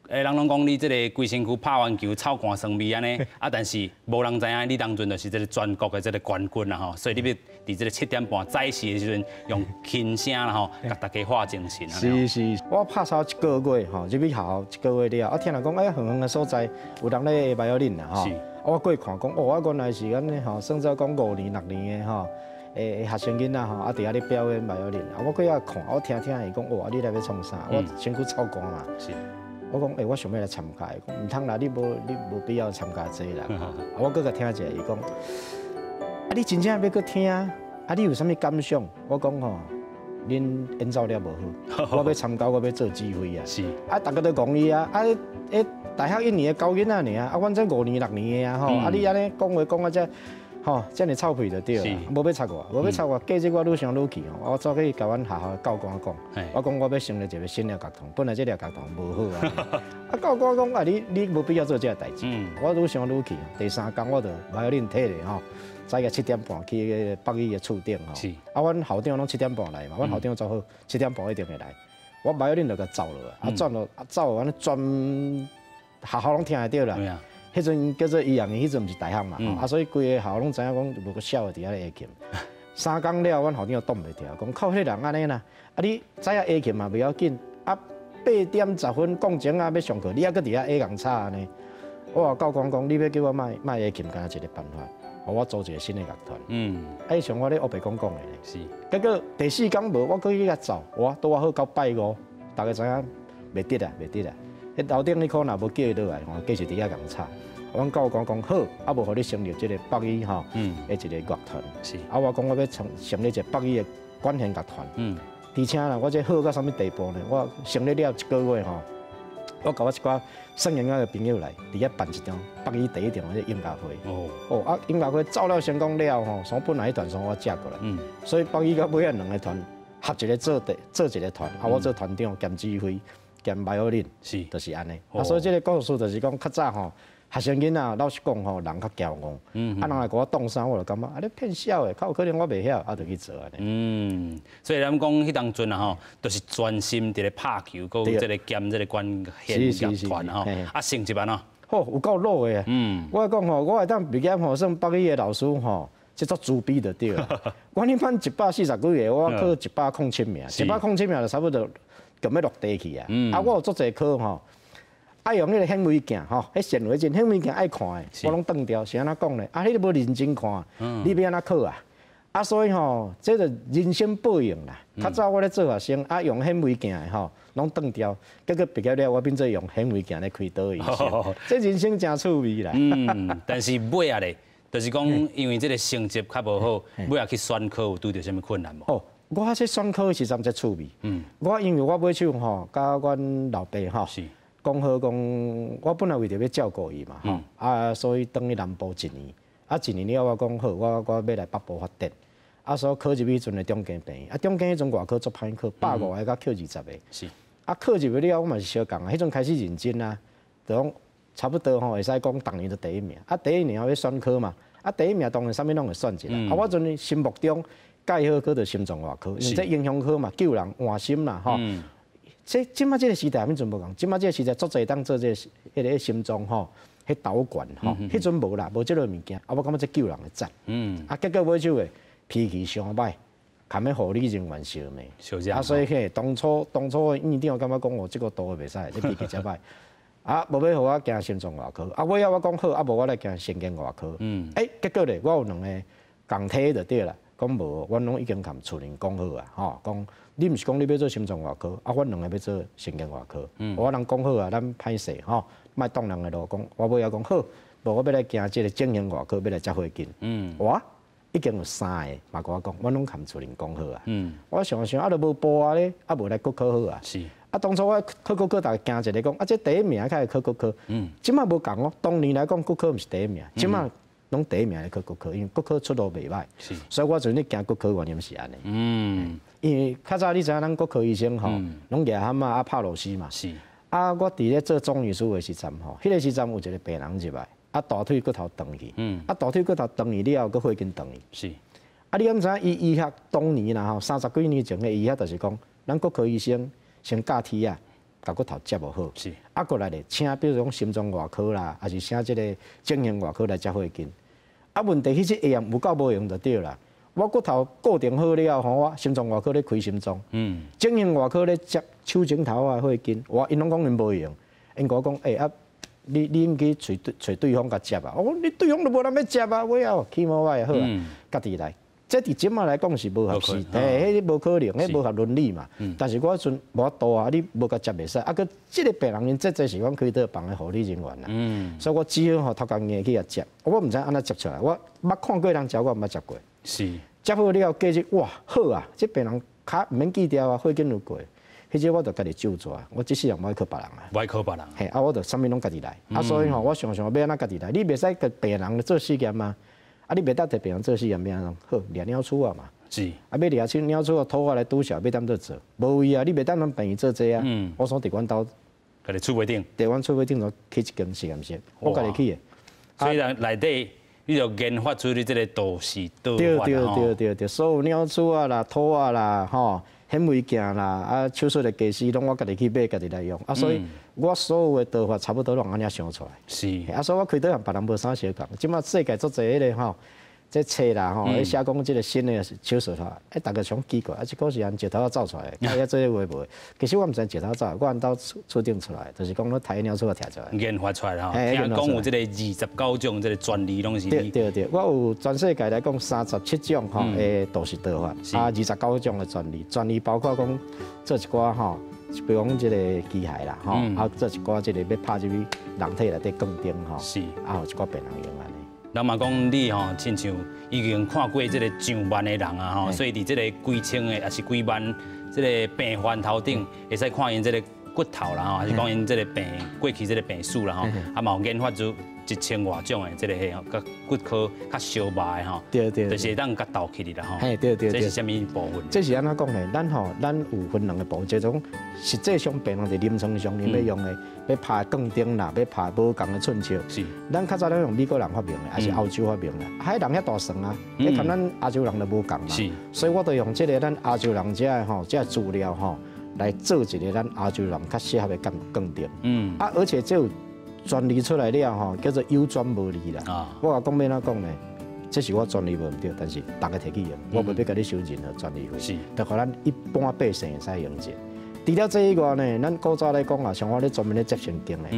人拢讲你这个规身躯拍完球臭汗酸味按呢，啊，但是无人知影你当阵就是这个全国的这个冠军啦吼，所以你欲伫这个7点半早市的时阵，用琴声啦吼，共大家化精神。是是，我拍操一个月吼，入去学校一个月了，啊，听人讲哎，远远的所在有人咧巴友琳啦吼，啊，我过去看讲，哦，我原来是按呢吼，算做讲5年6年的吼，学生囡仔吼，啊，伫遐咧表演巴友琳，啊，我过遐看，我听听伊讲，哇，你来欲创啥？我身躯臭汗嘛。是。我讲，欸，我想欲来参加，伊讲毋通啦，你无必要参加这啦。啊，我阁共听者，伊讲，啊，你真正欲阁听？啊，你有啥物感想？我讲吼，恁演奏了无好，我欲参加，我欲做指挥啊。是。啊，逐家都讲伊啊，啊，大学1年的狗囡仔尔，啊，阮这5年6年的啊吼，啊，你按呢讲话讲啊遮，吼，遮尔臭屁就对啦，无欲插我，无欲插我，过日我愈想愈气吼，我走去共阮学校的教官讲，我讲我欲成立一个新的乐团，本来这个乐团无好啊，啊教官讲啊你无必要做这个代志，我愈想愈气，第三工我就巴友琳提咧吼，早起7点半去北医的厝顶吼，啊阮校长拢7点半来嘛，阮校长做好7点半一定会来，我巴友琳就共走落，啊转落啊走，按呢全学校拢听会著啦。彼阵叫做医学院，彼阵毋是大学嘛，啊，所以规个学校拢知影讲无个痟的伫遐咧下琴。3工了，阮校长挡袂牢，讲靠彼个人按呢啦，啊你知影下琴嘛袂要紧，啊8點10分鋼琴仔欲上課，你猶閣佇遐下共吵呢？我教官講，你欲叫我莫莫下琴，敢若一個辦法，予我組一個新的樂團。啊，像我咧烏白講講的咧。結果第四工無，我閣去共奏，哇，拄仔好到拜五，逐家知影袂得啊，袂得啊。彼樓頂彼箍若無叫伊落來吼，繼續佇遐共吵。阮教官講好，啊無予你成立這個北語吼，的一個樂團。啊，我講我欲成立一個北語的管弦樂團。而且啦，我這好到啥物地步呢？我成立了一個月吼，我共我一寡耍音樂的朋友來，佇遐辦一場北語第一場的音樂會。哦，啊，音樂會奏了成功了吼，所本來彼團煞我接過來。所以北語佮尾仔兩個團合一個做第做一個團，啊，我做團長兼指揮兼 violin，就是按呢。啊，所以這個故事就是講較早吼，學生囡仔老實講吼，人較驕傲，啊，人來共我擋啥，我就感覺啊，你騙痟的，較有可能我袂曉，啊，就去做按呢。嗯，所以咱講彼當陣啊吼，就是專心佇咧拍球，閣有這個兼這個管弦樂團吼，啊，成績按怎？好，有夠落的。我講吼，我會當畢業吼，算北語的老師吼，這足自卑就對了。我彼班140幾个，我考107名，107名就差不多就欲落地去啊。啊，我有足濟科吼。愛用彼个顯微鏡吼，彼顯微鏡顯微鏡愛看的，我攏斷掉。是按怎講咧？啊，你無認真看，你欲按怎考啊？啊，所以吼，這就人生報應啦。較早我咧做學生，啊，用顯微鏡的吼，攏斷掉。結果畢業了，我變做用顯微鏡咧開刀醫生。這人生誠趣味啦。嗯，但是尾仔咧，就是講因為這個成績較無好，尾仔去選科有拄著啥物困難無？哦，我去選科的時陣才趣味。我因為我尾手吼，佮阮老爸吼。講好講，我本來為著欲照顧伊嘛，吼，啊，所以轉去南部一年，啊，一年了我講好，我欲來北部發展，啊，所以考入彼陣的中興病院，啊，中興彼陣外科足歹考，150個才考20個，啊，考入去了，我嘛是相共啊，彼陣開始認真啊，就講差不多吼，會使講逐年都第一名，啊，第一年欲選科嘛，啊，第一名當然啥物攏會選一下，啊，我陣心目中蓋好科就心臟外科，因為這英雄科嘛，救人換心啦，吼。這這馬這個時代，彼陣無仝。這馬這個時代，足濟當做這個彼個心臟吼，彼導管吼，彼陣無啦，無這個物件。啊，我感覺這救人會讚。啊，結果尾手的脾氣傷歹，含彼護理人員相罵。啊，所以嘿，當初的院長感覺講我這個刀袂使，這脾氣遮歹。啊，無欲予我行心臟外科。啊，尾仔我講好，啊，無我來行神經外科。欸，結果咧，我有兩个仝梯就對啦。講無，阮攏已經共厝人講好啊，吼，講你毋是講你欲做心臟外科，啊，阮兩个欲做神經外科。我人講好啊，咱歹勢吼，莫擋人的路。講我尾仔講好，無我欲來行這个整形外科，欲來接火緊。哇，已經有三个嘛，共我講，阮攏共厝人講好啊。我想想啊，都無步啊咧，啊無來骨科好啊。啊，當初我考骨科，逐家驚一个講，啊，這第一名較會考骨科。這馬無仝哦，當年來講骨科毋是第一名，這馬攏第一名來考骨科，因為骨科出路袂歹。所以我陣咧行骨科原因是按呢。因為較早你知影咱骨科醫生吼，攏舉鉗仔啊拍螺絲嘛。啊，我佇咧做總醫師的時陣吼，彼個時陣有一個病人入來，啊大腿骨頭斷去。啊大腿骨頭斷去了後，閣血筋斷去。啊，你敢知影伊醫學當年啦吼，30幾年前的醫學就是講，咱骨科醫生先鉸鐵仔，共骨頭接無好。啊，過來咧，請比如講心臟外科啦，抑是請這個整形外科來接血筋。啊，問題彼隻藥有夠無用就對啦。我骨頭固定好了後，我心臟外科咧開心臟，整形外科咧接手指頭仔血筋，我𪜶攏講𪜶無用，𪜶共我講，欸啊，你應該揣揣對方共接啊。我講你對方都無人欲接啊，尾仔起毛歹好啊，家己來。這佇這馬來講是無合時，欸，彼無可能，彼無合倫理嘛。但是我彼陣無法度啊，你無共接袂使。啊，閣這個病人𪜶這濟是阮開刀房的護理人員啦，所以我只好吼頭殼硬去共接。我毋知按怎接出來，我捌看過人接，我毋捌接過。接好了後，過日哇好啊，這病人跤毋免鋸掉啊，血筋有過。彼隻我就家己手做，我這世人無愛靠別人啊。無愛靠別人。嘿，啊，我就啥物攏家己來。啊，所以吼，我想想欲按怎家己來？你袂使共病人做試驗啊？啊，你袂當摕病人做試驗，欲按怎？好，掠鳥鼠仔嘛。啊，欲掠鳥鼠仔土仔來拄潲，欲踮佗做？無位啊！你袂當咱病院做這啊。我煞佇阮兜。家己厝尾頂。佇阮厝尾頂頭起一間實驗室，我家己起的。所以內內底，你就研發出你這個道士刀對對對對對，所有鳥鼠仔啦、兔仔啦、吼顯微鏡啦、啊手術的家私，攏我家己去買，家己來用。啊，所以我所有的刀法差不多攏按呢想出來。啊，所以我開刀和別人無啥相仝。這馬世界足濟彼個吼，这册啦吼，咧写讲这个新的手术吼，哎，逐家想奇怪，啊，这个是按石头仔走出来的，啊，遐做有的无的。其实我毋知石头走，我𪜶兜厝厝顶出来，就是讲咧抬鸟出来提出来。研发出来吼，听讲有这个29种这个专利拢是。对对对，我有全世界来讲37种吼的都是刀法，啊，29种的专利，专利包括讲做一寡吼，比如讲这个机械啦吼，啊，做一寡这个欲拍入去人体内底钢钉吼，啊，有一寡病人用按呢。人嘛讲你吼，亲像已经看过这个上万的人啊吼，所以伫这个几千个抑是几万这个病患头顶，会使看𪜶这个骨头啦吼，还是讲𪜶这个病过去这个病史啦吼，啊嘛有研发出一千外种的这个彼佮骨科较相峇的吼，就是会当共斗起来啦吼。嘿，对对对。这是啥物部分？这是按怎讲呢？咱吼，咱有分两个部分，一种实际上病人伫临床上𪜶欲用的，欲拍钢钉啦，欲拍无仝的寸尺。咱较早拢用美国人发明的，抑是欧洲发明的。彼人遐大算啊，你看咱亚洲人就无仝嘛。所以我就用这个咱亚洲人这个吼，这个资料吼，来做一个咱亚洲人较适合的钢钢钉。啊，而且这有专利出来了吼，叫做有专无利啦。我共讲欲按怎讲呢？这是我专利无毋对，但是逐家提去用，我无欲共你收任何专利费。就予咱一般百姓会使用者。除了这以外呢，咱古早来讲啊，像我咧专门咧接神经的。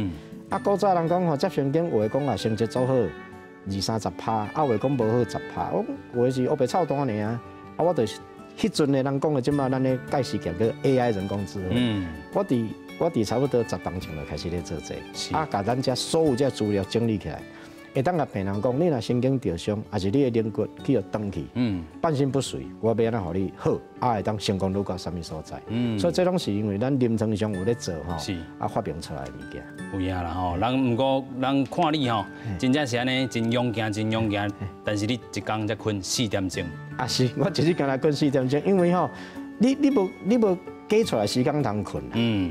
啊，古早人讲吼，接神经有的讲啊，成绩做好二三十趴，啊有的讲无好十趴。我有的是乌白臭单尔啊，我就是彼阵的人讲的，这马咱咧解释叫做 AI 人工智慧。我伫差不多10冬前就开始咧做这个，啊，共咱遮所有这资料整理起来，会当共病人讲，你若神经著伤，抑是你的龙骨去予断去，半身不遂，我欲按怎予你好，啊，会当成功率到啥物所在？所以这拢是因为咱临床上有咧做吼，啊，发明出来的物件。有影啦吼，人毋过人看你吼，真正是按呢，真勇健，真勇健，但是你一工才睏四点钟。啊是，我一日干焦睏四点钟，因为吼，你无挤出来时间通睏。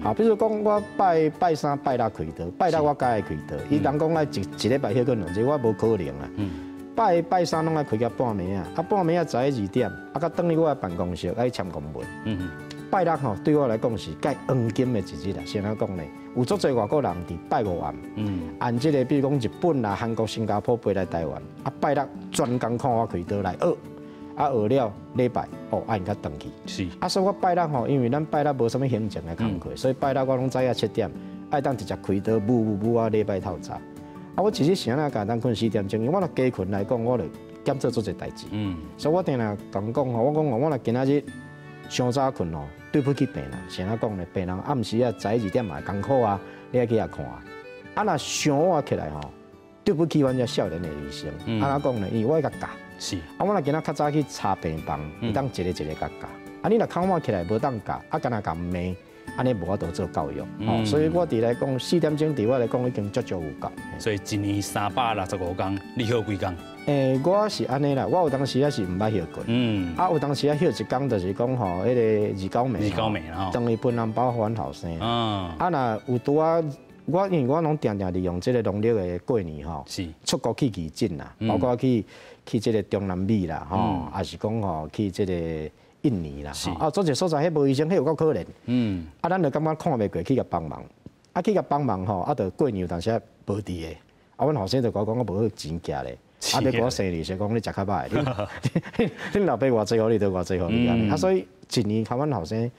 好，比如讲我拜拜三、拜六开刀，拜六我较爱开刀。伊人讲爱一一礼拜歇睏两日，我无可能啊。拜拜三拢爱开到半暝啊，啊半暝啊11、2点，啊阁转去我的办公室爱签公文。拜六吼对我来讲是盖黄金的一日啦。是按怎讲呢？有足济外国人伫拜五暗，按这个比如讲日本啦、韩国、新加坡飞来台湾，啊拜六专工看我开刀来学。啊，学了礼拜哦，啊，𪜶才转去。啊，所以我拜六吼，因为咱拜六无啥物行政的工课，所以拜六我拢早起7点，爱当直接开刀，舞舞舞啊，礼拜透早。啊，我其实是按怎共当睏四点钟，因为我若加睏来讲，我就减做足济代志。所以我定定共讲吼，我讲吼，我若今仔日伤早睏吼，对不起病人。是按怎讲呢？病人暗时啊，11、2点嘛会艰苦啊，你爱去遐看。啊，若伤晚起来吼，对不起阮遮少年的医生。按怎讲呢？因为我爱共教。啊，我若今仔较早去查病房，会当一个一个共教。啊，你若较晚起来无当教，啊，干焦共骂，按呢无法度做教育。哦，所以我伫来讲四点钟，伫我来讲已经足足有够。所以一年365天，你歇几工？欸，我是按呢啦，我有当时仔是毋捌歇过。啊，有当时仔歇一工，就是讲吼，彼个二九暝。二九暝吼。转去分红包予阮后生。啊，若有拄仔。我因为我拢定定利用这个农历的过年吼，出国去义诊啦，包括去这个中南美啦，吼，抑是讲吼去这个印尼啦，啊，做一个所在彼无医生，彼有够可怜。啊，咱就感觉看袂过去共帮忙，啊去共帮忙吼，啊，就过年有当时无伫的，啊，阮后生就共我讲，我无钱寄咧，啊，欲给我生日时讲你食较歹，恁老爸偌济予你，就偌济予你按呢，啊，所以一年共阮后生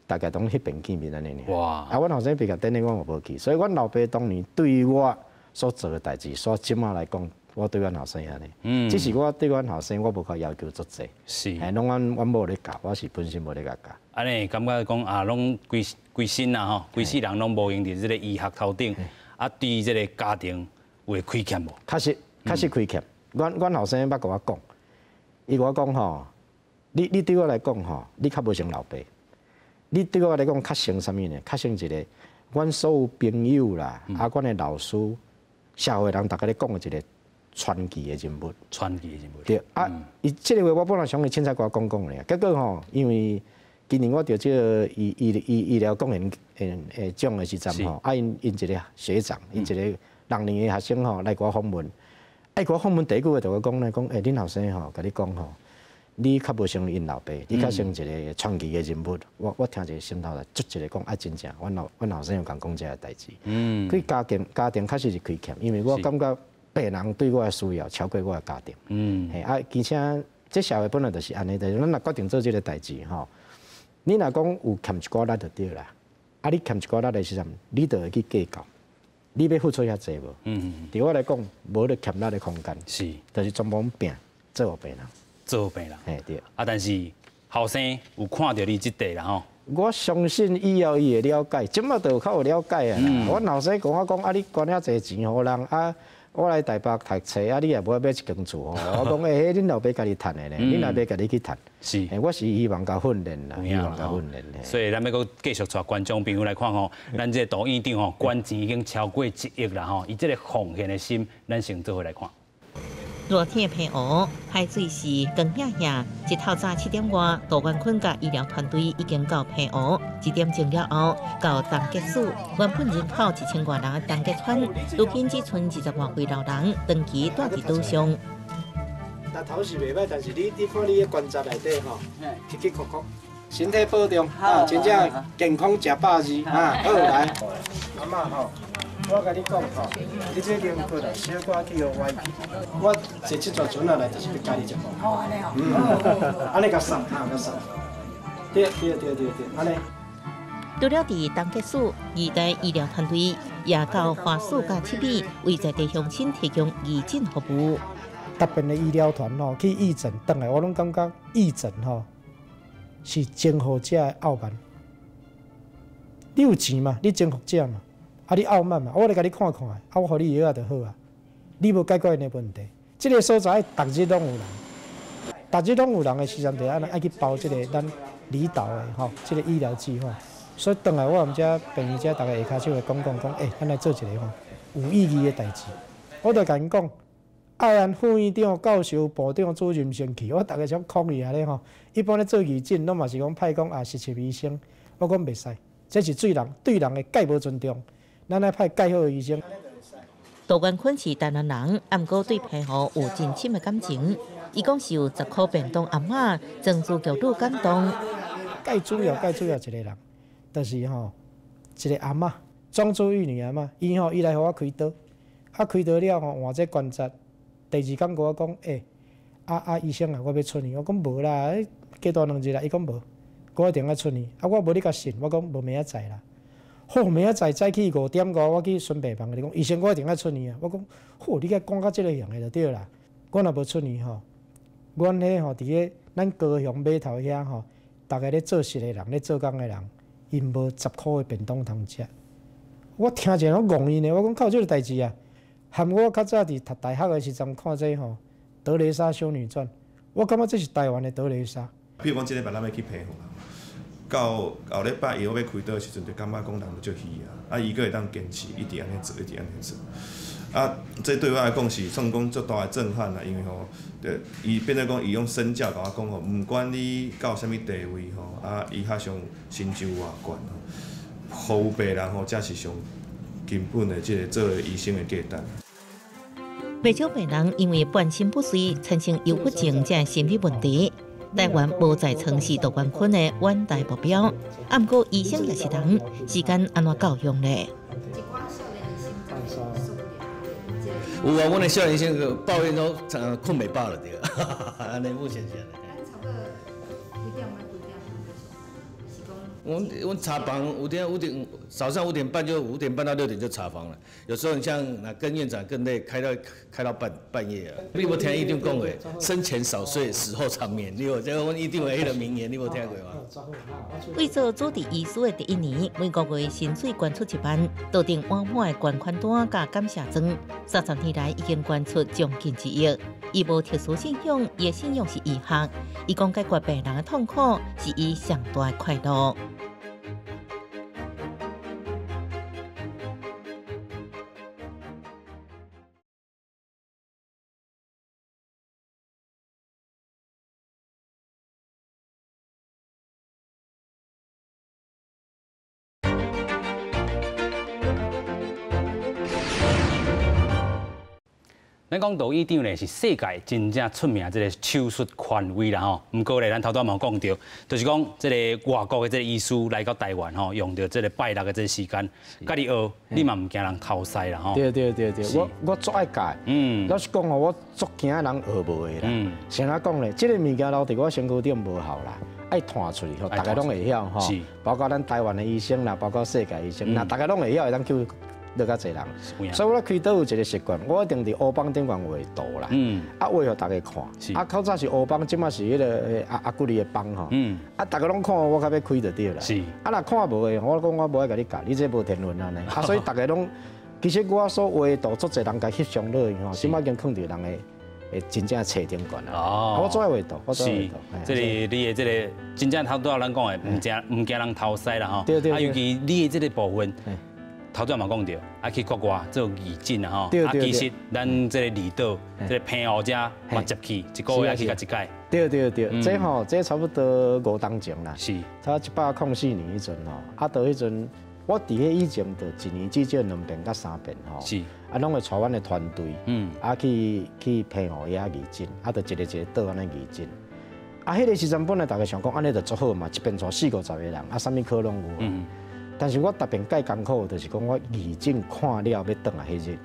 大概拢彼边见面按呢尔。啊，阮后生毕业典礼我嘛无去，所以阮老爸当年对于我所做的代志，所以这马来讲，我对阮后生按呢。只是我对阮后生，我无共要求足济。嘿，拢阮阮某咧教，我是本身无咧共教。按呢感觉讲啊，拢规规身啊吼，规世人拢无闲伫这个医学头顶，啊，对这个家庭有会亏欠无？确实，确实亏欠。阮后生捌共我讲，伊共我讲吼，你对我来讲吼，你较无像老爸。你对我来讲较像啥物呢？较像一个，阮所有朋友啦，啊，阮的老师、社会人，逐家咧讲的一个传奇的人物。传奇的人物。对啊，伊这个话我本来想伊凊彩共我讲讲尔，结果吼，因为今年我得这个医疗贡献的奖的时阵吼，啊，𪜶一个学长，𪜶一个六年的学生吼来共我访问，啊，共我访问第一句话就共我讲呢，讲欸，恁后生吼，共你讲吼，你较无像𪜶老爸，你较像一个传奇的人物。我听一个心头来，足一个讲啊，真正，阮老阮后生有共讲这个代志。对家庭家庭确实是亏欠，因为我感觉病人對我的需要超過我的家庭。嘿啊，而且這社會本來就是按呢，就是咱若決定做這個代誌吼，你若講有欠一寡力就對啦，啊，你欠一寡力的時陣，你就會去計較，你欲付出遐濟無？對我來講，無咧欠力的空間，就是全部拼做予病人，做予病人，嘿對。啊，但是後生有看著你這塊啦吼。我相信以後伊會了解，這馬就較有了解啊。阮後生共我講啊，你捐遐濟錢予人啊，我來台北讀冊啊，你也無愛買一間厝吼。我講欸，彼恁老爸家己趁的呢，恁老爸家己去趁。我是希望共訓練啦，希望共訓練。所以咱欲閣繼續帶觀眾朋友來看吼，咱這個杜院長吼，捐錢已經超過1億啦吼，伊這個奉獻的心，咱先做伙來看。熱天澎湖，海水是光影影。一透早7點外，杜元坤佮醫療團隊已經到澎湖。1點鐘了後，到東結署，原本人口1000外人的東結村，如今只賰20外歲老人，長期蹛佇島上。那頭是袂䆀，但是你看你的關節內底吼，起起曲曲，身體保重啊，真正健康食百二啊，好來。阿嬤吼。我共你講吼，你這間骨啊，小可去予歪去。我坐這座船仔來，就是欲教你一步。按呢共送，啊，共送。對對對對對，按呢。除了佇東結署，義大醫療團隊也到花市佮七里，為在地鄉親提供義診服務。特別的醫療團吼去義診，轉來我攏感覺義診吼是征服者的傲慢。你有錢嘛？你征服者嘛？啊！你傲慢嘛？我來共你看看，啊，我予你藥仔就好啊。你無解決𪜶的問題，這個所在逐日攏有人，逐日攏有人的時陣，就按呢愛去包這個咱離島的吼，這個醫療計劃。所以轉來我們遮病院遮，逐个下跤手會講講講，欸，咱來做一個吼有意義的代誌。我就共𪜶講，愛安副院長、教授、部長、主任先去，我逐个想抗議按呢吼。一般咧做義診，攏嘛是講派講啊實習醫生，我講袂使，這是對人對人的蓋無尊重。咱愛派蓋好的醫生。杜元坤是台南人，毋過對澎湖有真深的感情。伊講是有10箍便當阿嬤曾珠玉女感動。蓋主要蓋主要一個人，就是吼一個阿嬤，莊珠玉女阿嬤，伊吼伊來予我開刀，啊開刀了吼換這關節，第二工共我講，欸，啊醫生啊，我欲出院，我講無啦，過大兩日啦，伊講無，我一定愛出院，啊我無你共信，我講無明仔載啦。好，明仔載早起5點外，我去巡病房，共你講，醫生，我一定愛出院啊！我講，好，你共講到這个樣的就對啦。我若無出院吼，阮彼吼佇咧咱高雄碼頭遐吼，逐个咧做事的人，咧做工的人，𪜶無10箍的便當通食。我聽者攏戇伊呢，我講靠這个代誌啊！含我較早佇讀大學的時陣看這吼《德雷莎修女傳》，我感覺這是台灣的德雷莎。譬如講，這禮拜咱欲去澎湖。到後禮拜伊欲開刀的時陣，就感覺講人足虛啊，啊，伊閣會當堅持，一直按呢做，一直按呢做。啊，這對我來講是算講足大的震撼啦，因為吼，就伊變做講伊用身教共我講吼，毋管你到啥物地位吼，啊，伊較上成就偌懸吼，服務病人吼，才是上根本的這個做醫生的價值。袂少病人因為半身不遂，產生憂鬱症這心理問題。台灣無在城市杜元坤的遠大目標，啊，毋過醫生也是人，時間按怎夠用咧？有啊，阮的少年醫生抱怨都睏袂飽了對，按呢目前是按呢。阮查房五點五點早上5點半就5點半到6點就查房了，有時候你像那跟院長更累，開到半夜啊。你無聽醫長講的，生前少睡，死後長眠。你有這個阮醫長的彼个名言，你無聽過嗎？為做主治醫師的第一年，每個月薪水捐出1萬，桌頂滿滿的捐款單佮感謝狀，30年來已經捐出將近1億。伊無特殊信仰，伊的信仰是醫學。伊講解決病人的痛苦是伊上大的快樂。咱講杜院長咧是世界真正出名這个手術權威啦吼。毋過咧，咱頭拄仔嘛有講著，就是講這个外國的這个醫師來到台灣吼，用著這个拜六的這个時間，共你學，你嘛毋驚人偷師啦吼。對對對對，我足愛教。老實講吼，我足驚人學無的啦。先來講咧，這个物件留佇我身軀頂無效啦，愛傳出去，逐家攏會曉吼。包括咱台灣的醫生啦，包括世界醫生，若逐家攏會曉，會當救落較濟人，所以我開刀有一个習慣，我一定佇烏幫頂懸畫圖啦，啊畫予逐家看，啊較早是烏幫，這馬是彼个阿阿古里的幫吼，啊逐家攏看我較欲開就對啦，啊若看無的，我講我無愛共你教，你這無天分按呢，啊所以逐家攏，其實我所畫的圖，足濟人共翕相落去吼，這馬已經囥佇人的真正冊頂懸啦。哦，我做愛畫圖，我做愛畫圖。這个你的這个真正頭拄仔咱講的，毋驚人偷師啦吼。啊，尤其你的這个部分。頭拄仔嘛講著，啊去國外做義診啊吼，啊其實咱這个離島，這个澎湖遮嘛接去一个月去共一擺。對對對，這吼這差不多五冬前啦，差104年彼陣吼，啊到彼陣我佇彼以前就一年至少兩遍佮三遍吼，啊攏會帶阮的團隊，啊去澎湖遐義診，啊就一个一个島按呢義診。啊，彼个時陣本來逐家想講按呢就足好嘛，一遍帶四五十個人，啊啥物科攏有。但是我特別介艱苦，就是講我義診看了欲轉來彼日，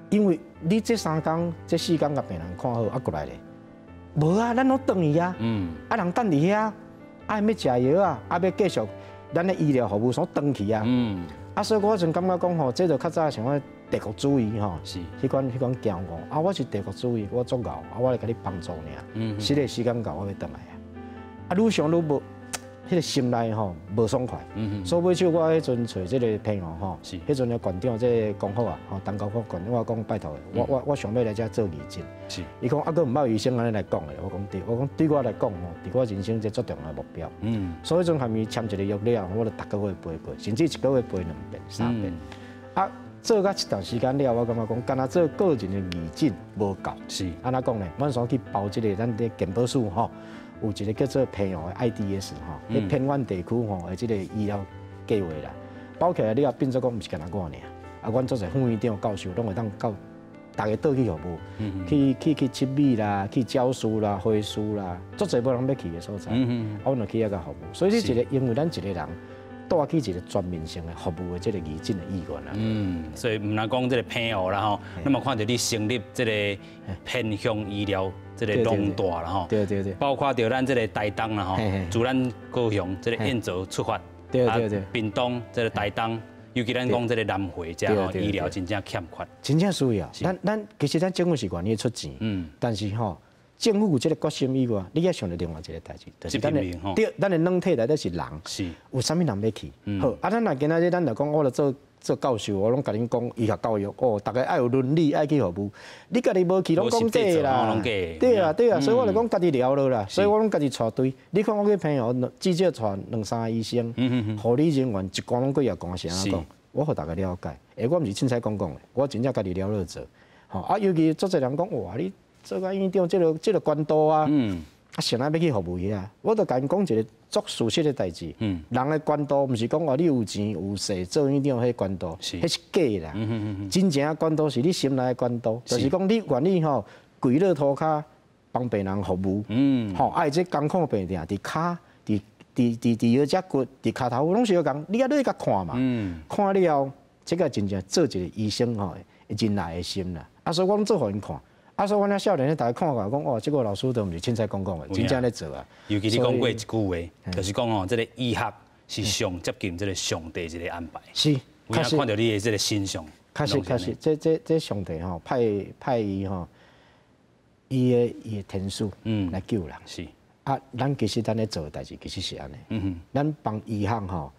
因為你這三工、這四工共病人看好，啊過來咧，無啊，咱攏轉去啊，啊人等佇遐，啊欲食藥啊，啊欲繼續咱的醫療服務所轉去啊，啊所以我陣感覺講吼，這就較早像我帝國主義吼，彼款驕傲，啊我是帝國主義，我足𠢕，啊我來共你幫助爾，這个時間到我欲轉來啊，啊愈想愈無。彼个心內吼無爽快，所以尾手我彼陣揣這个澎湖吼，彼陣的縣長這个講好啊，吼陳高福縣長我講拜託，我想欲來遮做義診，伊講啊，閣毋捌醫生按呢來講的，我講對，我講對我來講吼，佇我人生這足重要的目標，所以彼陣含伊簽一個約了，我就逐个月飛過，甚至一個月飛兩遍、三遍，啊，做到一段時間了，我感覺講，干焦做個人的義診無夠，按怎講呢？阮想去包這个咱佇健保署吼。有一个叫做澎湖的 IDS 吼，佇偏遠地區吼的這个醫療計劃啦，包起來了後變做講毋是干焦我爾，啊，阮足濟副院長、教授攏會當到逐个島去服務，去七美啦，去茭嶼啦、花嶼啦，足濟無人欲去的所在，啊，阮就去遐共服務。所以這一个因為咱一个人帶起一个全面性的服務的這个義診的意願啦。嗯，所以毋但講這个澎湖啦吼，咱嘛看著你成立這个偏鄉醫療。這个農大啦吼，包括著咱這个台東啦吼，自咱高雄這个燕巢出發，屏東這个台東，尤其咱講這个南迴遮吼，醫療真正欠缺，真正需要。咱其實咱政府是願意出錢，但是吼，政府有這个決心以外，你猶想著另外一个代誌，就是咱的對，咱的軟體內底是人，有啥物人欲去？好，啊，咱若今仔日咱就講，我來做做教授，我攏共恁講醫學教育，哦，逐家愛有倫理，愛去服務。你家己無去，攏講假啦。對啊，對啊，所以我就講家己了落啦。所以我攏家己帶隊。你看我去澎湖，至少帶兩三个醫生、護理人員，一關攏幾若關是按怎講？我予逐家了解。欸，我毋是凊彩講講的，我真正家己了落做。吼啊，尤其足濟人講，哇，你做甲院長，這个懸度啊，啊，啥人欲去服務遐？我就共𪜶講一个足事實的代誌。人的懸度毋是講哦，你有錢有勢做院長彼懸度，彼是假啦。真正懸度是你心內的懸度，就是講你願意吼跪落塗跤幫病人服務。吼，啊，這艱苦病痛佇跤、佇腰脊骨、佇跤頭攏是相仝，你愛落去共看嘛。看了後，這个真正做一个醫生吼，仁愛的心啦。啊，所以我攏做予𪜶看。啊，所以阮遐少年的逐家看過來講，哦，這个老師都毋是凊彩講講的，真正咧做啊。尤其你講過一句話，就是講哦，這个醫學是上接近這个上帝一个安排。是，確實看著你的這个身上。確實確實，這上帝吼派伊吼，伊的天使來救人。啊，咱其實咱咧做的代誌其實是按呢。咱幫醫學吼，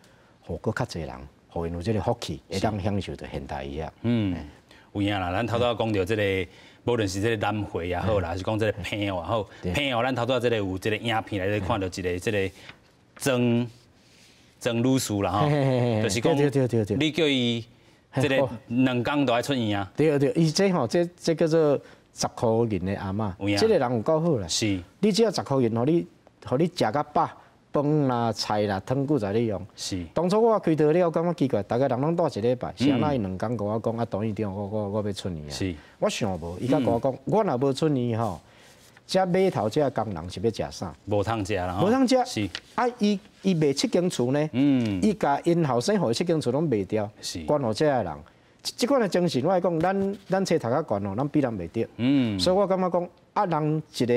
予閣較濟人，予𪜶有這个福氣，會當享受著現代醫學。嗯，有影啦，咱頭拄仔講著這个。無論是這个南迴也好啦，還是講這个澎湖也好，澎湖咱頭拄仔這个有這个影片內底看著一个這个曾曾女士啦吼，就是講你叫伊這个兩工都愛出院啊。對對，伊這吼這叫做十箍銀的阿嬤，這个人有夠好啦。你只要十箍銀，予你食較飽，飯飯啦、菜啦、湯久在咧用。當初我開刀了，感覺奇怪，逐个人攏蹛一禮拜，是按怎伊兩工共我講啊，董院長，我欲出院啊。我想無，伊才共我講，我若無出院吼，這碼頭這工人是欲食啥？無通食啦。無通食。啊，伊賣七間厝呢？伊共𪜶後生予伊七間厝攏賣掉，捐予這个人。這款的精神，我來講，咱冊讀較懸哦，咱比人袂著。所以我感覺講，啊，人一个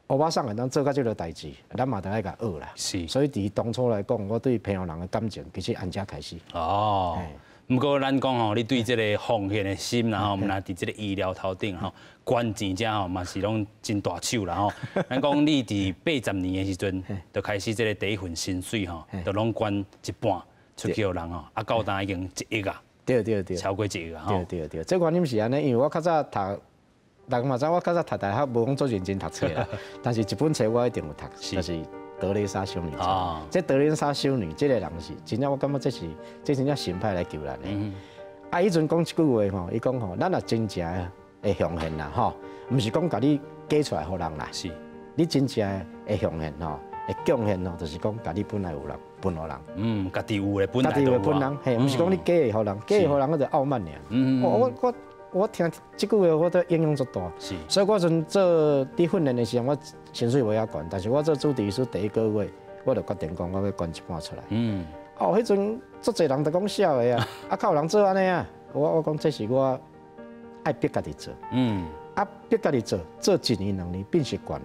烏巴桑會當做到這个代誌，咱嘛著愛共學啦。所以佇當初來講，我對偏鄉人的感情其實按這開始。哦。毋過咱講吼，你對這个奉獻的心啦吼，毋但佇這个醫療頭頂吼，捐錢遮吼嘛是攏真大手啦吼。咱講你佇80年的時陣，就開始這个第一份薪水吼，就攏捐一半出去予人吼，啊到今已經1億啊。對對對。超過1億啊！對對對，這原因是按呢，因為我較早讀，人嘛知我較早讀大學無講做認真讀冊啦，但是一本冊我一定有讀，就是德蕾莎修女。這德蕾莎修女這个人是真正，我感覺這真正神派來救咱的。啊，彼陣講一句話吼，伊講吼，咱若真正會奉獻啦吼，毋是講共你假出來予人啦，你真正會奉獻吼，會貢獻吼，就是講共你本來有人分予人。嗯，家己有的本來家己有的分人，嘿，毋是講你假的予人，假的予人我就傲慢爾。我聽這句話，我都影響足大。所以我陣做佇訓練的時陣，我薪水無遐懸，但是我做主治醫師第一個月，我就決定講我欲捐一半出來。哦，彼陣足濟人都講痟的啊，啊，較有人做按呢啊？我講這是我愛逼家己做。啊，逼家己做，做一年兩年變習慣啦。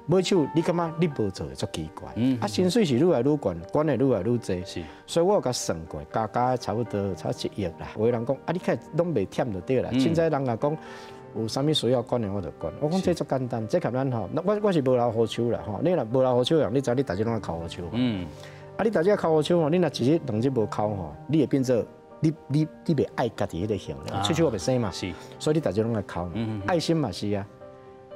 尾手你感覺你無做會足奇怪。啊，薪水是愈來愈懸，捐的愈來愈濟。所以我有共算過，加加差不多差1億啦。有的人講，啊，你看攏袂忝就對啦。凊彩人若講有啥物需要捐的，我就捐。我講這足簡單，這共咱吼，我是無留予手啦吼。你若無留予手的人，你知你逐日攏愛摳予手。啊，你逐日摳予手吼，你若一日兩日無摳吼，你會變做。你袂愛家己彼个型，喙手袂生嘛，所以你逐日攏愛摳。愛心嘛是啊，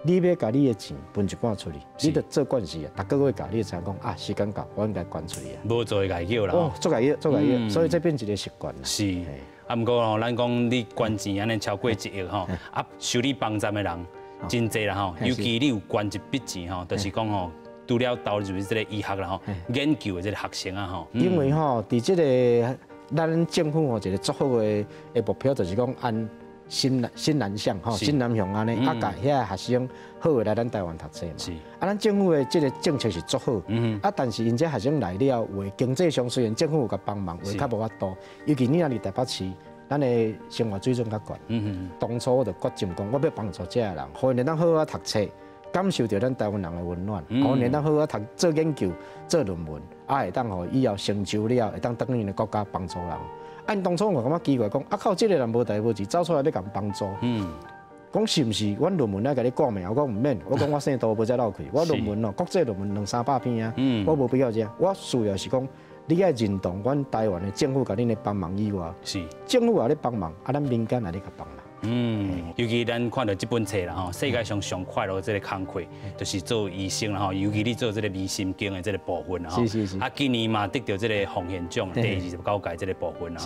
你欲共你的錢分一半出去，你著做慣勢啊，逐个月共，你就知影講啊，時間到，我應該捐出去啊。無做會共叫啦。哦，做共叫，做共叫，所以這變一个習慣啦。是，啊，毋過吼，咱講你捐錢按呢超過1億吼，啊，受你幫助的人真濟啦吼，尤其你有捐一筆錢吼，就是講吼，除了投入這个醫學啦吼，研究的這个學生啊吼。因為吼，佇這个咱政府吼一个足好的目標，就是講按新南向吼，新南向按呢，啊，共遐學生好的來咱台灣讀冊嘛。啊，咱政府的這个政策是足好，啊，但是𪜶這學生來了，有的經濟上雖然政府有共幫忙，有的較無法度。尤其你若佇台北市，咱的生活水準較懸。當初我就決定講，我欲幫助這个人，予𪜶會當好好讀冊，感受著咱台灣人的溫暖，予𪜶會當好好讀做研究、做論文，啊，會當予以後成就了，會當轉去𪜶的國家幫助人。啊，𪜶當初我感覺奇怪，講啊靠，這个人無代無誌走出來欲共幫助，講是毋是？阮論文愛共你掛名，我講毋免，我講我姓杜無才落去，我論文哦，國際論文兩三百篇啊，我無必要這，我需要是講，你愛認同阮台灣的政府共恁的幫忙以外，政府也咧幫忙，啊，咱民間也咧共幫忙。嗯，尤其咱看著這本冊啦吼，世界上上快樂這个工課，就是做醫生啦吼。尤其你做這个微神經的這个部分啦吼。啊，今年嘛得著這个奉獻獎，第29屆這个部分啦。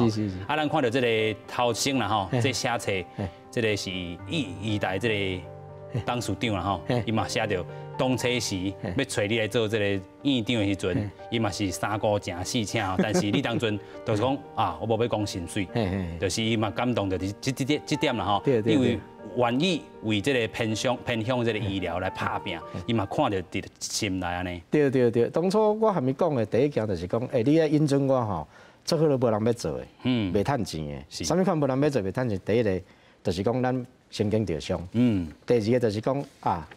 啊，咱看著這个頭先啦吼，這寫冊，這个是醫大這个董事長啦吼，伊嘛寫著當初時欲揣你來做這个院長的時陣，伊嘛是三顧誠四請，但是你當陣就是講啊，我無欲講薪水，就是伊嘛感動著這點啦吼，因為願意為這个偏鄉這个醫療來拍拚，伊嘛看著佇心內按呢。對對對，當初我和伊講的第一件就是講，欸，你愛引準我吼，做好都無人欲做的，袂趁錢的。啥物款無人欲做袂趁錢？第一个就是講咱神經著傷，第二个就是講啊。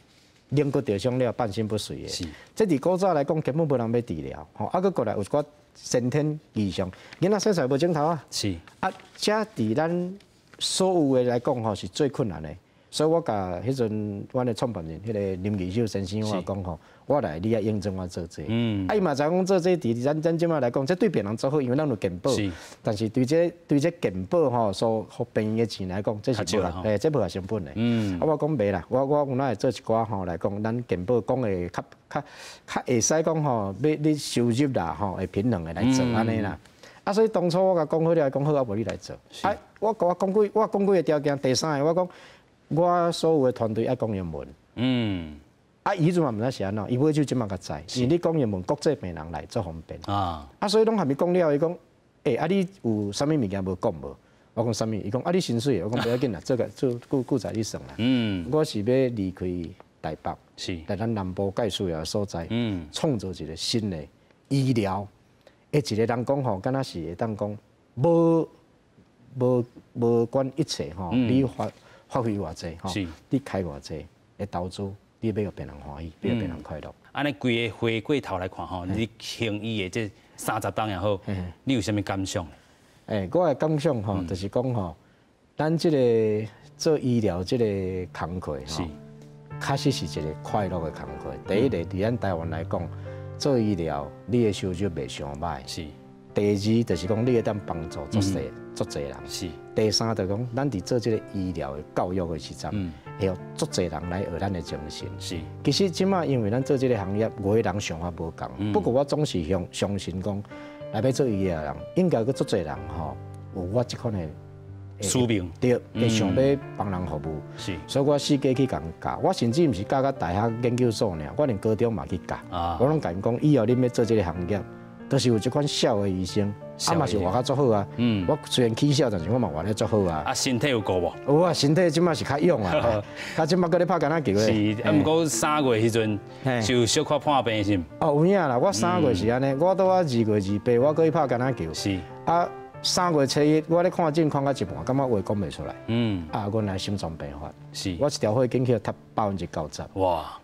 龍骨著傷了，半身不遂的。這佇古早來講，根本無人欲治療。吼，啊，閣過來有一寡先天異常，囡仔生出來無指頭啊。啊，這佇咱所有的來講吼，是最困難的。所以我共彼陣阮的創辦人，彼个林義秀先生，我講吼，我來你愛應徵我做這個。啊，伊嘛知影講做這佇咱這擺來講，這對病人足好，因為咱有健保。但是對這健保吼，所予病院的錢來講，這是無欸，這無合成本的。啊，我講袂啦，我有哪會做一寡吼來講，咱健保講的較會使講吼，欲你收入啦吼，會平衡的來做按呢啦。啊，所以當初我共講好了，講好啊，無你來做。啊，我講幾個條件，第三个我講。我所有的團隊愛講英文，啊，伊彼阵嘛毋知是按怎，伊买手这马较知，因为你讲英文，國際病人來足方便。啊，所以攏還沒講了，伊講，欸，啊你有啥物物件無講無？我講啥物？伊講啊你薪水，我講不要緊啦，這個做久久在你算啦。我是欲離開台北，來咱南部蓋需要的所在，創造一個新的醫療。欸，一個人講吼，敢若是會當講，無無無管一切吼，你發揮偌濟吼，你開偌濟的投資，你欲予病人歡喜，欲予病人快樂。按呢規个回過頭來看吼，你行醫的這30冬也好，你有啥物感想？欸，我的感想吼，就是講吼，咱這個做醫療這個工課吼，確實是一個快樂的工課。第一个，佇咱台灣來講，做醫療你的收入袂傷䆀。第二，就是講你會當幫助足濟足濟人。第三，就講咱佇做這個醫療的教育的時陣，會有足濟人來學咱的精神。其實這馬因為咱做這個行業，每个人想法無仝。不過我總是相信講，來欲做醫療的人，應該閣足濟人吼，有我這款的使命。對，會想欲幫人服務。所以我四界去共教，我甚至毋是教到大學研究所爾，我連高中嘛去教。我攏共𪜶講，以後恁欲做這個行業，都是有這款痟的醫生，啊嘛是活較足好啊。我雖然起痟，但是我嘛活得足好啊。啊，身體有顧無？有啊，身體這馬是較勇啊，較這馬閣咧拍橄欖球的。是，啊，毋過3月彼陣就小可破病是毋？哦，有影啦，我三月是按呢，我拄仔2月28，我閣去拍橄欖球。啊，3月初1，我咧看診看到一半，感覺話講袂出來。啊，原來心臟病發。我一條血管去塌90%。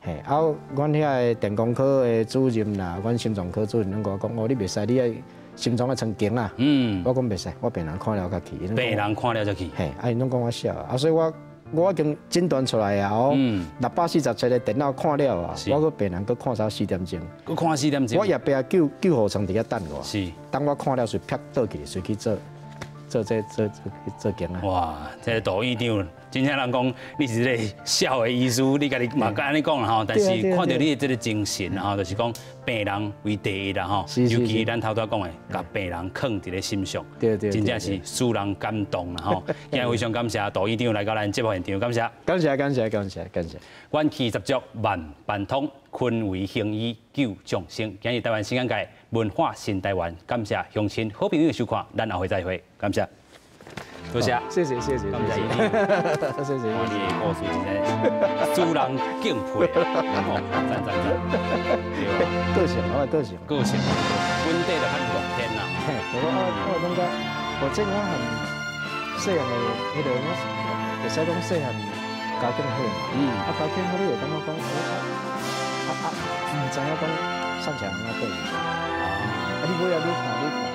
嘿，啊，阮遐个電工科的主任啦，阮心臟科主任攏共我講，哦，你袂使，你愛心臟愛穿弓啊。我講袂使，我病人看了才去。病人看了才去。嘿，啊，𪜶攏講我痟，啊，所以我已經診斷出來啊，哦，647個電腦看了啊，我閣病人閣看到四點鐘。閣看四點鐘。我夜壁救護床佇遐等我。等我看了，隨拍倒去，隨去做。做這做做做弓啊！哇，這個杜院長，真正人講你是這個痟的醫師，你家己嘛按呢講啦吼。但是看著你的這個精神吼，就是講病人為第一啦吼。尤其咱頭拄仔講的，共病人囥佇咧心上，真正是使人感動啦吼。今日非常感謝杜院長來到咱節目現場，感謝。感謝感謝感謝感謝。元氣十足，萬萬通，坤為行醫救眾生。今日台灣新眼界，文化新台灣，感謝鄉親好朋友的收看，咱後回再會，感謝，多謝，謝謝謝謝，感謝醫生，謝謝。哇，你的故事真正使人敬佩，哦，讚讚讚，個性，我的個性，個性，本地就較樂天啦。嘿，我感覺，我這我很細漢的彼個，我會使講細漢家境好嘛，啊家境好，你會感覺講，啊啊，毋知影講善良按怎過日子。啊，你尾仔愈看愈看。